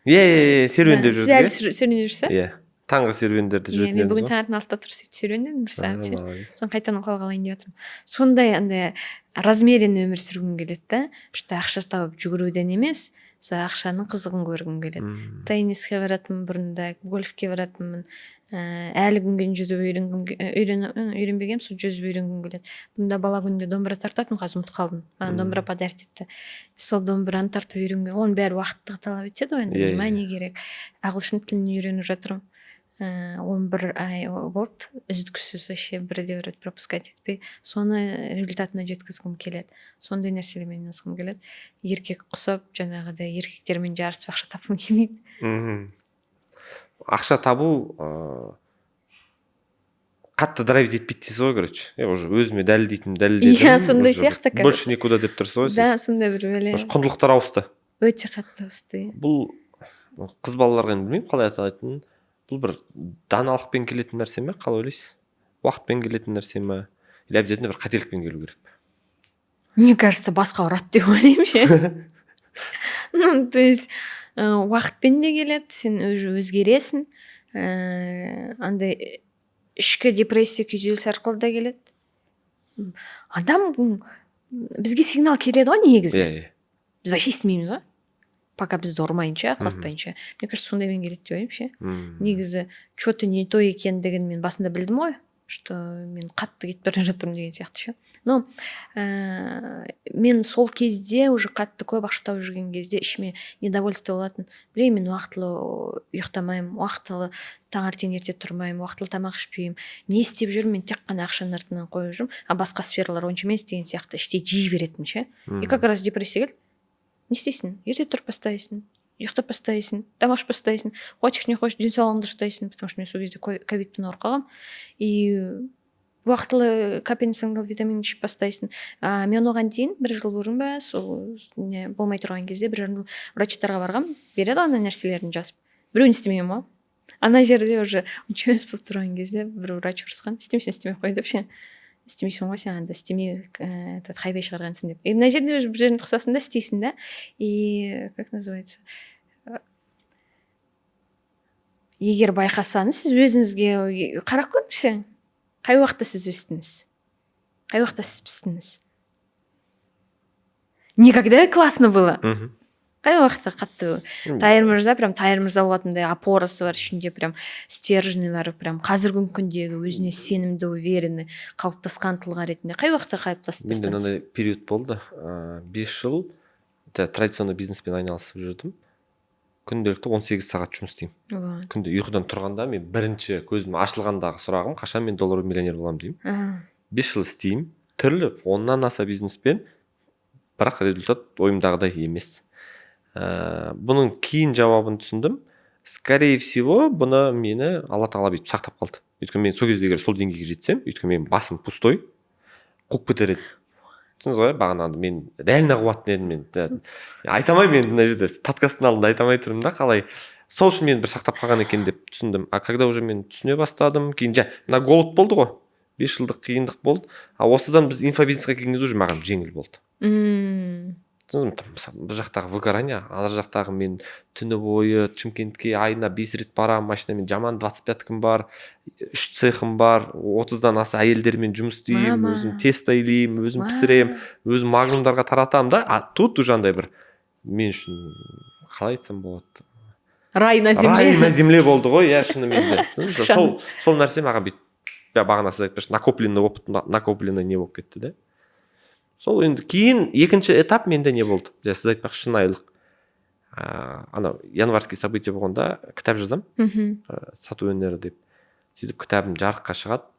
Иә, серуендеп Сіз жүрдік. Әлі серуендеп жүрсіз? Иә, таңғы серуендерді Иә, жүретін мен едіңіз бүгін ғой. Таңертең 6-да тұрып, сөйтіп серуендедім бір сағат ше. Молодец. Соны қайтадан қолға алайын деп жатырмын. Сондай андай размеренный өмір сүргім келеді да, что ақша тауып жүгіруден емес, сол ақшаның қызығын көргім келеді. Тенниске баратынмын бұрында, гольфке баратынмын, әлі күнге дейін жүзіп үйренгім үйренбегенмін, сол жүзіп үйренгім келеді. Бұнда бала күнімде домбыра тартатынмын, қазір ұмытып қалдым. Маған домбыра подарить етті, сол домбыраны тартып үйренгім. Оның бәрі уақытты талап етеді ғой енді. Иә, иә. Внимание керек. Ағылшын тілін үйреніп жатырмын, 11 ай болды үздіксіз, вообще бірде бір рет пропускать етпей, соны результатына жеткізгім келеді. Сондай нәрселермен айналысқым келеді. Еркек құсап, жаңағыдай еркектермен жарысып ақша тапқым келмейді. Ақша табу қатты драйвить етпейді дейсіз ғой, короче, я уже өзіме дәлелдейтінімді дәлелдедім. Иә, сондай уже сияқты, короче. Больше никуда деп тұрсыз ғой Да, сіз. Сондай бір бәле. Уже құндылықтар ауысты. Өте қатты ауысты, иә. Бұл қыз балаларға енді білмеймін қалай атайтынын, бұл бір даналықпен келетін нәрсе ме, қалай ойлайсыз, уақытпен келетін нәрсе ме или обязательно бір қателікпен келу керек пе? Мне кажется, басқа ұрады деп ойлаймын ше. Ну, то есть уақытпен де келеді, сен уже өзгересің, андай ішкі депрессия, күйзеліс арқылы да келеді. Адам бізге сигнал келеді ғой негізі. иә иә Біз вообще естімейміз ғой, пока бізді ұрмайынша, құлатпайынша. Мне кажется, сондаймен келеді деп ойлаймын ше. Негізі че то не то екендігін мен басында білдім ғой, что мен қатты кетіп бара жатырмын деген сияқты ше. Но мен сол кезде уже қатты көп ақша тауып жүрген кезде ішіме недовольство болатын. Білемін, мен уақытылы ұйықтамаймын, уақытылы таңертең ерте тұрмаймын, уақытылы тамақ ішпеймін, не істеп жүрмін? Мен тек қана ақшаның артынан қойып жүрмін, а басқа сфералар онша емес деген сияқты іштей жей беретінмін ше. И как раз депрессия келді. Не істейсің? Ерте тұрып бастайсың, ұйықтап бастайсың, тамақ ішіп бастайсың, хочешь не хочешь, денсаулығыңды ұстайсың, потому что мен сол кезде ковидпен ауырып қалғанмын. И уақытылы капельницаңды алып, витамин ішіп бастайсың. А мен оған дейін бір жыл бұрын ба, сол не болмай тұрған кезде 1,5 жыл врачтарға барғанмын. Береді ғой ана нәрселерін жазып, біреуін істемегенмін ғой. Ана жерде уже онша емес болып тұрған кезде бір врач ұрысқан: «Істемесең, істемей ақ қой», — деп ше. «Істемейсің ғой сен, анда істемей этот хайвей шығарғансың», — деп. И мына жерде уже бір жерін тықсасың да, істейсің да. И как называется, егер байқасаңыз, сіз өзіңізге қарап көріңізші, қай уақытта сіз өстіңіз, қай уақытта сіз пістіңіз? Никогда классно было. Қай уақытта қатты Тайыр мырза, прям Тайыр мырза болатындай опорасы бар ішінде, прям стержні бар, прям қазіргі күндегі өзіне сенімді, уверенный, қалыптасқан тұлға ретінде қай уақытта қалыптасып Менде бастадыңыз? мынандай период болды, 5 жыл традиционный бизнеспен айналысып жүрдім, күнделікті 18 сағат жұмыс істеймін. Вот. Күнде ұйқыдан тұрғанда мен бірінші көзім ашылғандағы сұрағым: «Қашан мен доллар миллионер боламын?» — деймін. 5 жыл істеймін түрлі 10-нан аса бизнеспен, бірақ результат ойымдағыдай емес. Бұның кейін жауабын түсіндім: скорее всего, бұны мені Алла тағала бүйтіп сақтап қалды, өйткені мен сол кезде егер сол деңгейге жетсем, өйткені менің басым пустой, қуып кетер еді. Түсіндіңіз ғой, бағана мен реально қуатын едім. Мен айта алмаймын енді, мына жерде подкасттың алдында айта алмай тұрмын да, қалай сол үшін мені бір сақтап қалған екен деп түсіндім. А когда уже мен түсіне бастадым, кейін жа мына голод болды ғой, 5 жылдық қиындық болды, а осыдан біз инфобизнеске келген кезде уже маған жеңіл болды. Түсіндіңіз бе? Там, мысалы, бұл жақтағы выгорание, ана жақтағы мен түні бойы Шымкентке айына 5 рет барамын машинамен, жаман 25-кім бар, үш цехым бар, 30-дан аса әйелдермен жұмыс істеймін. Мама. Өзім тесто илеймін, өзім пісіремін, өзім магнумдарға таратамын да. А тут уже андай бір мен үшін, қалай айтсам болады, Рай на земле. Рай на земле болды ғой, иә, шынымен де. Түсіндіңіз бе? Сол нәрсе маған бүйтіп, бағана сіз айтпақшы, накопленный опыт, накопленный не болып кетті да. Сол енді кейін екінші этап менде не болды, жаңа сіз айтпақшы, шынайылық. Анау январский событие болғанда кітап жазамын, «Сату өнері» деп. Сөйтіп кітабым жарыққа шығады.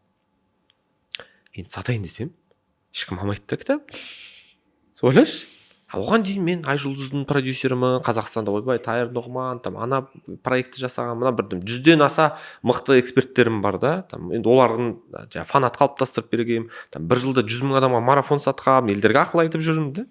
Енді сатайын десем, ешкім алмайды да кітап. Ойлашы, а оған дейін мен «Айжұлдыздың» продюсерімін Қазақстанда, ойбай, Тайыр Нұғман, там ана проектті жасаған, мына бір 100-ден аса мықты эксперттерім бар да. Там енді олардың жаңағы фанат қалыптастырып бергенмін, там бір жылда 100 000 адамға марафон сатқанмын, елдерге ақыл айтып жүрмін да.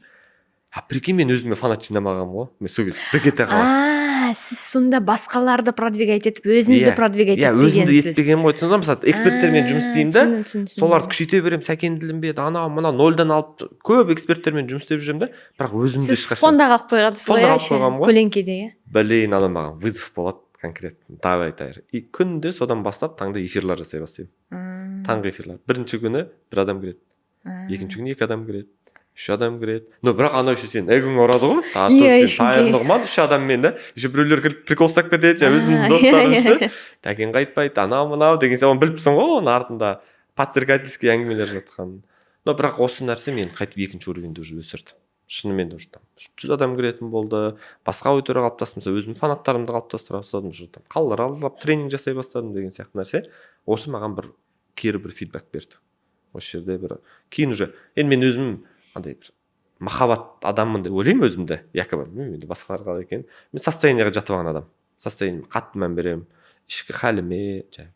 А прикинь, мен өзіме фанат жинамағанмын ғой. Мен сол кезде дік ете қаламын. А сіз сонда басқаларды продвигать етіп, өзіңізді продвигать Иә, өзімді етпегенсіз. етпегенмін ғой, түсіндіңіз ба? Мысалы, эксперттермен жұмыс істеймін да, Түсіндім, түсіндім, түсіндім. соларды күшейте беремін, Сәкен Ділімбет, анау мынау нольдан алып, көп эксперттермен жұмыс істеп жүремін да, бірақ өзімді Сіз ешқашан фонда қалып қойғансыз ғой. Фонда Иә, қалып қойғанмын ғой. Көлеңкеде, иә. Блин, ана маған вызов болады конкретно: давай, Тайыр. И күнде содан бастап таңда эфирлар жасай бастаймын, таңғы эфирлар. Бірінші күні бір адам кіреді, екінші күні екі адам кіреді, үш адам кіреді. Но бірақ анау еще сенің эгоң ұрады ғой. А тут Иә, сен еще Тайыр Нұғман үш адаммен да, еще біреулер кіріп, прикол ұстап кетеді, жаңағы өзімнің достарым ше, Тәкен қайтпайды, анау мынау деген сияқты. Оны біліп тұрсың ғой, оның артында подстрекательский әңгімелер жатқанын. Но бірақ осы нәрсе мені қайтып екінші уровеньде уже өсірді шынымен де. Уже там 100 адам кіретін болды, басқа аудитория қалыптасты, мысалы, өзімнің фанаттарымды қалыптастыра бастадым, уже там қалалар аралап тренинг жасай бастадым деген сияқты нәрсе. Осы маған бір кері бір фидбэк берді осы жерде бір. Кейін уже енді мен өзім андай бір махаббат адаммын деп ойлаймын өзімді якобы, білмеймін енді басқалар қалай екен. Мен состояниеға жатып алған адам, состояниеме қатты мән беремін, ішкі халіме, жаңағы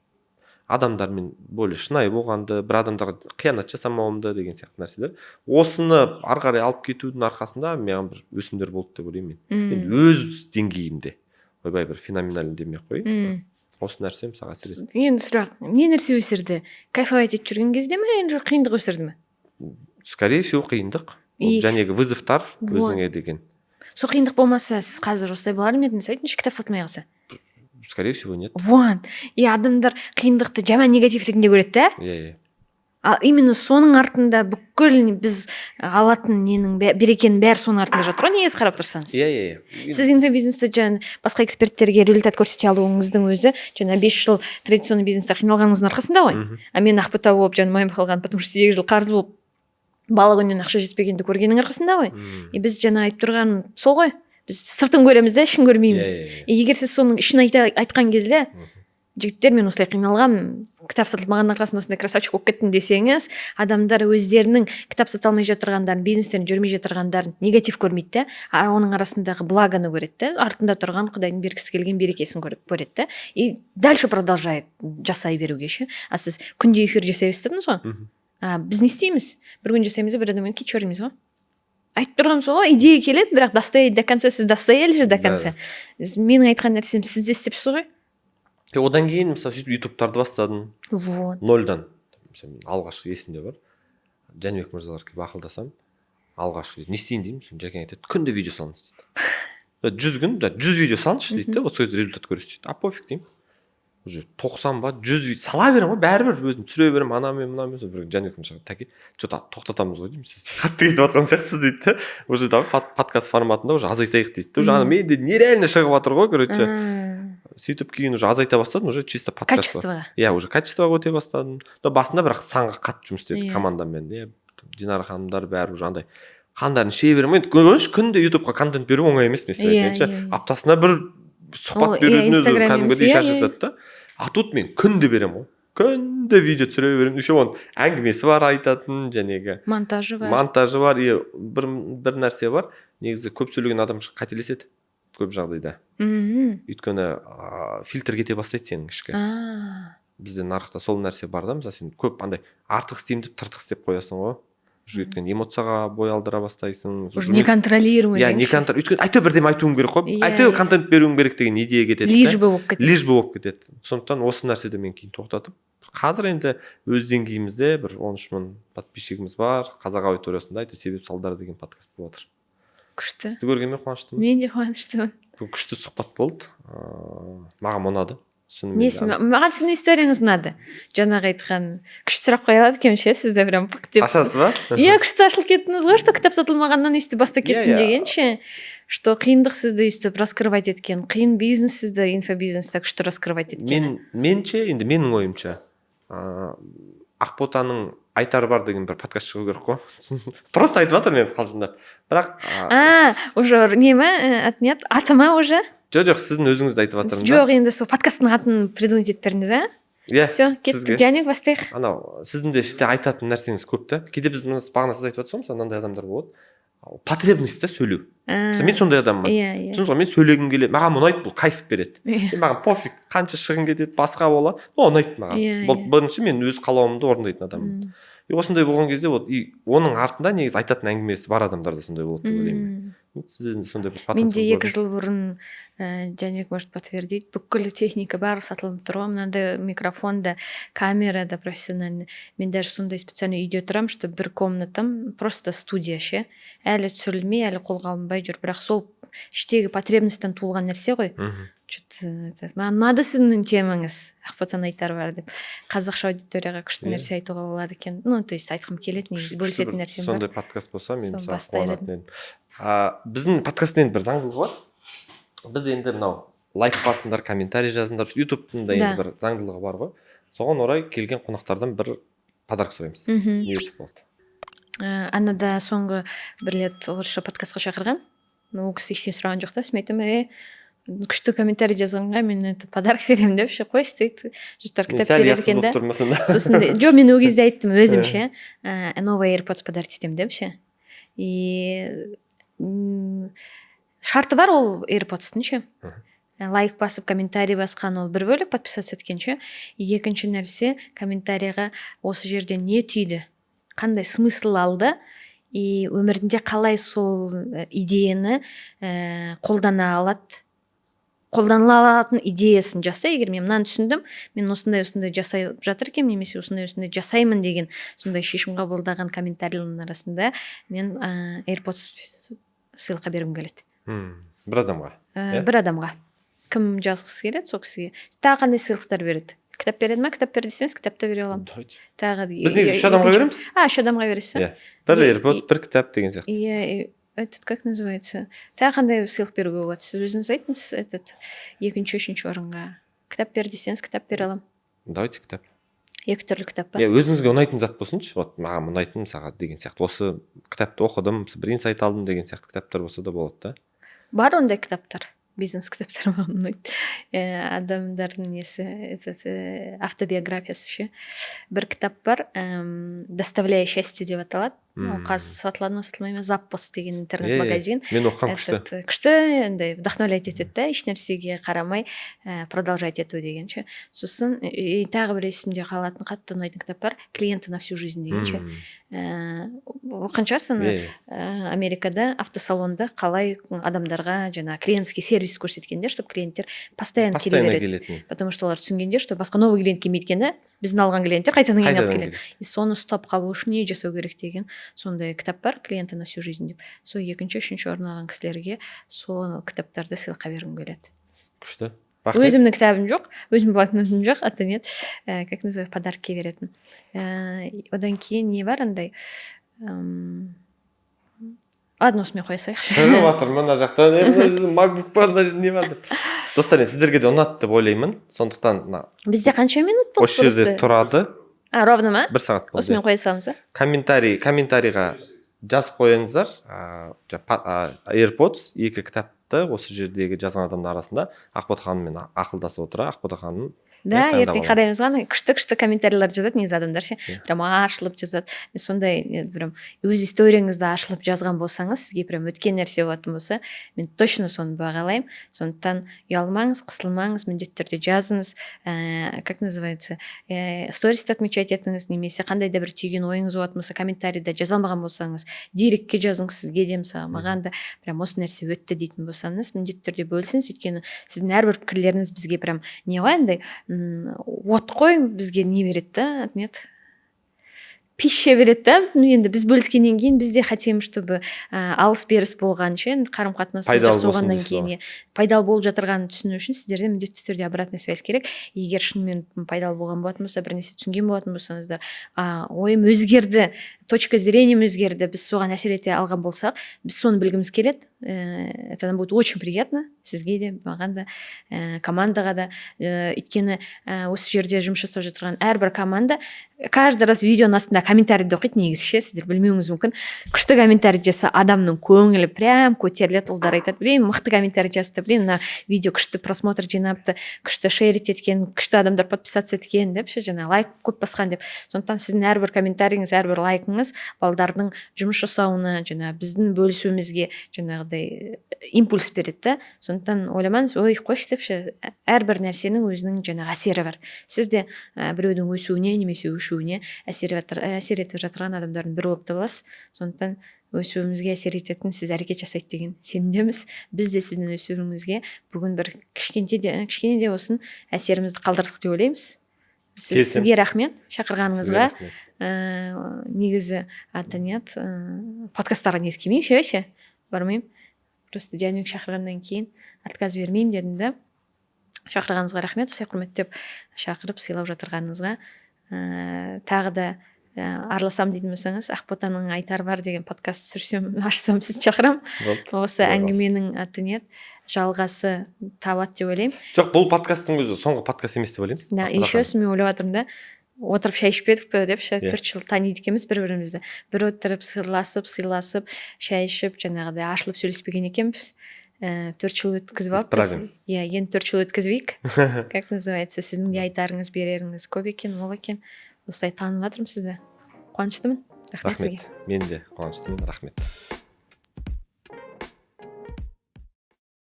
адамдармен более шынайы болғанды, бір адамдарға қиянат жасамауымды деген сияқты нәрселер. Осыны ары қарай алып кетудің арқасында маған бір өсімдер болды деп ойлаймын мен. Енді өз деңгейімде ойбай, бір феноменальный демей ақ қояйын. Осы нәрсе мысалға әсер етті. Енді сұрақ: не нәрсе өсірді? Кайфовать етіп жүрген кезде ме или қиындық өсірді ме? Скорее всего, қиындық. Ол жәнегі вызовтар өзіңе деген. Сол қиындық болмаса, сіз қазір осылай болар ма едіңіз, айтыңызшы, кітап сатылмай қалса? Скорее всего, нет. Вот, и адамдар қиындықты жаман негатив ретінде көреді да. иә иә Ал именно соның артында бүкіл біз алатын ненің берекенің бәрі соның артында жатыр ғой негізі, қарап тұрсаңыз. иә иә иә Сіз инфобизнесте жаңа басқа эксперттерге результат көрсете алуыңыздың өзі жаңа 5 жыл традиционный бизнесте қиналғаныңыздың арқасында ғой. А мен Ақбота болып жаңа майым қалған, потому что 8 жыл қарыз болып, бала күннен ақша жетпегенді көргеннің арқасында ғой. И біз жаңа айтып тұрған сол ғой, біз сыртын көреміз да, ішін көрмейміз. Иә, иә, иә. И егер сіз соның ішін айтқан кезде, жігіттер, мен осылай қиналғанмын, кітап сатылмағанның арқасында осындай красавчик болып кеттім десеңіз, адамдар өздерінің кітап сата алмай жатырғандарын, бизнестерін жүрмей жатырғандарын негатив көрмейді да, а оның арасындағы благоны көреді да, артында тұрған құдайдың бергісі келген берекесін көріп көреді да, и дальше продолжает жасай беруге ше. А сіз күнде эфир жасай бастадыңыз ғой. А біз не істейміз? Бір күн жасаймыз да, бір адаммен кетіп жібереміз ғой. Айтып тұрғаным сол ғой, идея келеді, бірақ достоять до конца. Сіз достояли же до конца. Менің айтқан нәрсем, сіз де істепсіз ғой. И одан кейін, мысалы, сөйтіп ютубтарды бастадым. Вот. Нольдан. Мысалы, мен алғашқы есімде бар, Жәнібек мырзалар келіп ақылдасамын алғашқы, не істейін деймін. Сосын Жәкең айтады: «Күнде видео салыңыз», — дейді. «100 күн да 100 видео салыңызшы», — дейді да. «Вот сол кезде результат көресіз», — дейді. А пофиг деймін, уже 90 ба, 100 видео сала беремін ғой, бәрібір өзім түсіре беремін анамен мынамен. Сол бір Жәнібек мырза: «Тәке, че то тоқтатамыз ғой деймін, сіз қатты кетіп жатқан сияқтысыз», — дейді да. «Уже давай подкаст форматында уже азайтайық», — дейді да. Уже ана менде нереально шығып жатыр ғой, короче. Сөйтіп кейін уже азайта бастадым, уже чисто подкаст. Качествоға. Иә, уже качествоға өте бастадым. Но басында бірақ санға қатты жұмыс істедік командамен, иә, Динара ханымдар бәрі уже андай қандарын іше беремін. Енді көріңізші, күнде ютубқа контент беру оңай емес, мен сізге айтайыншы. иә, иә. Аптасына бір сұхбат Ол, иә, берудің өзі Инстаграм емес, кәдімгідей шаршатады да. А тут мен күнде беремін ғой, күнде видео түсіре беремін, еще оның әңгімесі бар айтатын, жәнегі Монтажы бар. Монтажы бар. И бір нәрсе бар негізі: көп сөйлеген адам қателеседі көп жағдайда. Өйткені фильтр кете бастайды сенің ішкі. Бізде нарықта сол нәрсе бар да. Мысалы, сен көп андай артық істеймін деп, тыртық істеп қоясың ғой. Уже өйткені эмоцияға бой алдыра бастайсың. Уже неконтролируемый. Иә, не өйткені әйтеуір бірдеме айтуым керек қой, әйтеуір контент беруім керек деген идея кетеді. Лишь бы болып кетеді. Лишь бы болып кетеді. Сондықтан осы нәрседе мен кейін тоқтатып, қазір енді өз деңгейімізде бір 13 мың подписчигіміз бар, қазақ аудиториясында әйтеуір «Себеп салдар» деген подкаст болып жатыр. Күшті. Сізді көргеніме қуаныштымын. Мен де қуаныштымын. Бұл күшті сұхбат болды, маған ұнады шынымен. Несі? Маған сіздің историяңыз ұнады, жаңағы айтқан. Күшті сұрақ қоя алады екенмін ше, сізді прям пық деп. Ашасыз ба? Иә, күшті ашылып кеттіңіз ғой, что кітап сатылмағаннан өйстіп бастап кеттім Иә, иә. деген ше, что қиындық сізді өйстіп раскрывать еткен, қиын бизнес сізді инфобизнеста күшті раскрывать еткен. Менше, енді менің ойымша, «Ақботаның айтары бар» деген бір подкаст шығу керек қой. Просто айтып жатырмын енді қалжыңдап, бірақ А, уже не ма, аты не еді, аты ма уже? Жоқ, сіздің өзіңізді айтып жатырмын да. Жоқ, енді сол подкасттың атын придумать етіп бердіңіз, а? Иә. Все, кеттік. Сізге. Жәнібек, бастайық. Анау сіздің де іште айтатын нәрсеңіз көп та. Кейде біз мына бағана сіз айтып жатсыз ғой, мысалы, мынандай адамдар болады, потребность та сөйлеу. Мысалы, мен сондай адаммын. иә иә Түсіндіңіз ғой, мен сөйлегім келеді, маған ұнайды, бұл кайф береді. И маған пофиг қанша шығын кетеді, басқа болады, но ұнайды маған. Иә, Бұл иә. бірінші мен өз қалауымды орындайтын адаммын. И осындай болған кезде, вот, и оның артында негізі айтатын әңгімесі бар адамдар да сондай болады деп ойлаймын. Сізде де сондай бір Менде потенциал 2 көрдім. жыл бұрын, Жәнібек может подтвердить, бүкіл техника барлығы сатылып тұр ғой, мынандай микрофон да, камера да профессиональный. Мен даже сондай специально үйде тұрамын, что бір комнатам просто студия ше, әлі түсірілмей, әлі қолға алынбай жүр, бірақ сол іштегі потребностьтан туылған нәрсе ғой. Че то маған ұнады сіздің темаңыз, «Ақботаның айтары бар» деп. Қазақша аудиторияға күшті нәрсе айтуға болады екен, ну, то есть айтқым келеді негізі, Күшті бөлісетін бір нәрсем бар. Сондай подкаст болса, мен Соны мысалы бастар қуанатын едім. Біздің подкасттың енді бір заңдылығы бар. Біз енді мынау лайк басыңдар, комментарий жазыңдар, Ютубтың да енді бір заңдылығы бар ғой. Соған орай келген қонақтардан бір подарок сұраймыз. Не берсек болады? Анада соңғы бір рет орысша подкастқа шақырған, но ол кісі ештеңе сұраған жоқ та. Сосын мен айттым: «Е, күшті комментарий жазғанға мен этот подарок беремін», — деп ше. «Қойшы», — дейді, жұрттар Мен кітап сәл береді ұятсыз екен да. болып тұрмын сонда. Сосын жоқ, мен ол кезде айттым өзім ше, новый AirPods подарить етемін деп ше. И шарты бар ол AirPods-тың ше. Лайк басып, комментарий басқан ол бір бөлек, подписаться еткен ше. Екінші нәрсе, комментарийға осы жерде не түйді, қандай смысл алды и өмірінде қалай сол идеяны қолдана алады, қолданыла алатын идеясын жазса. Егер мен мынаны түсіндім, мен осындай осындай жасай жатыр екенмін немесе осындай осындай жасаймын деген сондай шешім қабылдаған комментарийлердің арасында мен AirPods сыйлыққа бергім келеді. Бір адамға? Иә? Бір адамға, кім жазғысы келеді, сол кісіге. Тағы қандай сыйлықтар береді? Кітап береді ма? Кітап бер десеңіз, кітап та бере аламын. Давайте. Тағы Біз негізі үш адамға береміз. А, үш адамға бересіз ба? Иә, бір AirPods, бір кітап деген сияқты. Иә, этот, как называется, тағы қандай сыйлық беруге болады, сіз өзіңіз айтыңыз. Этот, екінші, үшінші орынға кітап бер десеңіз, кітап бере аламын. Давайте кітап. Екі түрлі кітап па? Иә, өзіңізге ұнайтын зат болсыншы. Вот маған ұнайтын, мысалға, деген сияқты, осы кітапты оқыдым, бір инсайт алдым деген сияқты кітаптар болса да болады да. Бар ондай кітаптар, бизнес кітаптар маған ұнайды. Адамдардың несі, этот, автобиографиясы ше. Бір кітап бар, «Доставляя счастье» деп аталады. Ол қазір сатылады ма, сатылмай ма, Заппос деген интернет Иә, иә. магазин. Мен оқығанмын, күшті. Этот, күшті, андай вдохновлять етеді да, еш нәрсеге қарамай продолжать ету деген ше. Сосын и тағы бір есімде қалатын, қатты ұнайтын кітап бар, «Клиенты на всю жизнь» деген ше. Оқыған шығарсың. Иә, иә. Америкада автосалонда қалай адамдарға жаңағы клиентский сервис көрсеткендер, чтобы клиенттер постоянно келе Постоянно береді. келетін. Потому что олар түсінгендер, что басқа новый клиент келмейді екен да, біздің алған клиенттер қайтадан айналып Қайтадан келеді. келеді. И соны ұстап қалу үшін не жасау керек деген сондай кітап бар, «Клиенты на всю жизнь» деп. Сол екінші, үшінші орын алған кісілерге сол кітаптарды сыйлыққа бергім келеді. Күшті, рахмет. Өзімнің кітабым жоқ, өзімнің блокнотым жоқ, аты нет, как называется, подарокке беретін. Одан кейін не бар андай, ладно, осымен қоя салайықшы. Шығып жатыр мына жақта, не, мына жерде MacBook бар, мына жерде не бар деп. Достар, енді сіздерге де ұнады деп ойлаймын, сондықтан мына Бізде қанша минут болды? осы жерде Просто? тұрады. А, ровно ма? Бір сағат болды. Осымен қоя саламыз, а? Комментарийға жазып қойыңыздар. AirPods, екі кітапты осы жердегі жазған адамның арасында Ақбота ханыммен ақылдаса отыра, Ақбота ханым Да. Иә, ертең таңдап. Қараймыз ғой, ана күшті күшті комментарийлер жазады негізі адамдар ше. Иә. Прям ашылып жазады. Мен сондай не, прям өз историяңызды ашылып жазған болсаңыз, сізге прям өткен нәрсе болатын болса, мен точно соны бағалаймын. Сондықтан ұялмаңыз, қысылмаңыз, міндетті түрде жазыңыз. Как называется, стористі отмечать етіңіз немесе қандай да бір түйген ойыңыз болатын болса, комментарийда жаза алмаған болсаңыз, директке жазыңыз. Сізге де, мысалы, маған да прям осы нәрсе өтті дейтін болсаңыз, міндетті түрде бөлісіңіз. Өйткені сіздің әрбір пікірлеріңіз бізге прям не ғой, андай от қой, бізге не береді да, нет, пища береді да. Енді біз бөліскеннен кейін біз де хотим, чтобы алыс беріс болған ше, енді қарым қатынасымыз Пайдалы жақсы болсын болғаннан дейсіз кейін ғой. Иә, пайдалы болып жатырғанын түсіну үшін сіздерден міндетті түрде обратная связь керек. Егер шынымен пайдалы болған болатын болса, бір нәрсе түсінген болатын болсаңыздар, ойым өзгерді, точка зрением өзгерді, біз соған әсер ете алған болсақ, біз соны білгіміз келеді. Это нам будет очень приятно, сізге де, маған да, командаға да. Өйткені осы жерде жұмыс жасап жатырған әрбір команда каждый раз видеоның астында комментарийді оқиды негізі ше. Сіздер білмеуіңіз мүмкін, күшті комментарий жазса, адамның көңілі прям көтеріледі. Ұлдар айтады: «Блин, мықты комментарий жазды, блин, мына видео күшті просмотр жинапты, күшті шерить еткен, күшті адамдар подписаться еткен», — деп ше, жаңағы лайк көп басқан деп. Сондықтан сіздің әрбір комментарийіңіз, әрбір лайкыңыз балдардың жұмыс жасауына, жаңағы біздің бөлісуімізге жаңағыдай импульс береді да. Сондықтан ойламаңыз: «Ой, қойшы», — деп ше. Әрбір нәрсенің өзінің жаңағы әсері бар. Сіз де біреудің өсуіне немесе өшуіне әсер етіп жатырған адамдардың бірі болып табыласыз. Сондықтан өсуімізге әсер ететін сіз әрекет жасайды деген сенімдеміз. Біз де сіздің өсуіңізге бүгін бір кішкентай де, кішкене де болсын әсерімізді қалдырдық деп ойлаймыз. Келісемін. Сізге рахмет Сізге шақырғаныңызға. Рахмет. Негізі аты не еді, подкасттарға негізі келмеймін ше, вообще бармаймын. Просто Жәнібек шақырғаннан кейін отказ бермеймін дедім да. Шақырғаныңызға рахмет, осылай құрметтеп шақырып, сыйлап жатырғаныңызға. Тағы да араласамын дейтін болсаңыз, «Ақботаның айтары бар» деген подкаст түсірсем, ашсам, сізді шақырамын. Болды. Осы Құдай қаласа. әңгіменің аты не еді, жалғасы табады деп ойлаймын. Жоқ, бұл подкасттың өзі соңғы подкаст емес деп ойлаймын. Да. Құдай Еще қаласа. Мен ойлап жатырмын да, отырып шай ішпедік пе деп ше. Иә. 4 жыл таниды екенбіз бір бірімізді, бір отырып, сырласып, сыйласып, шай ішіп, жаңағыдай ашылып сөйлеспеген екенбіз. 4 жыл өткізіп алыппыз. Исправим. Иә, енді 4 жыл өткізбейік. Как называется, сіздің де айтарыңыз, береріңіз көп екен, мол екен. Осылай танып жатырмын сізді, қуаныштымын. Рахмет сізге. Рахмет, мен де қуаныштымын, рахмет.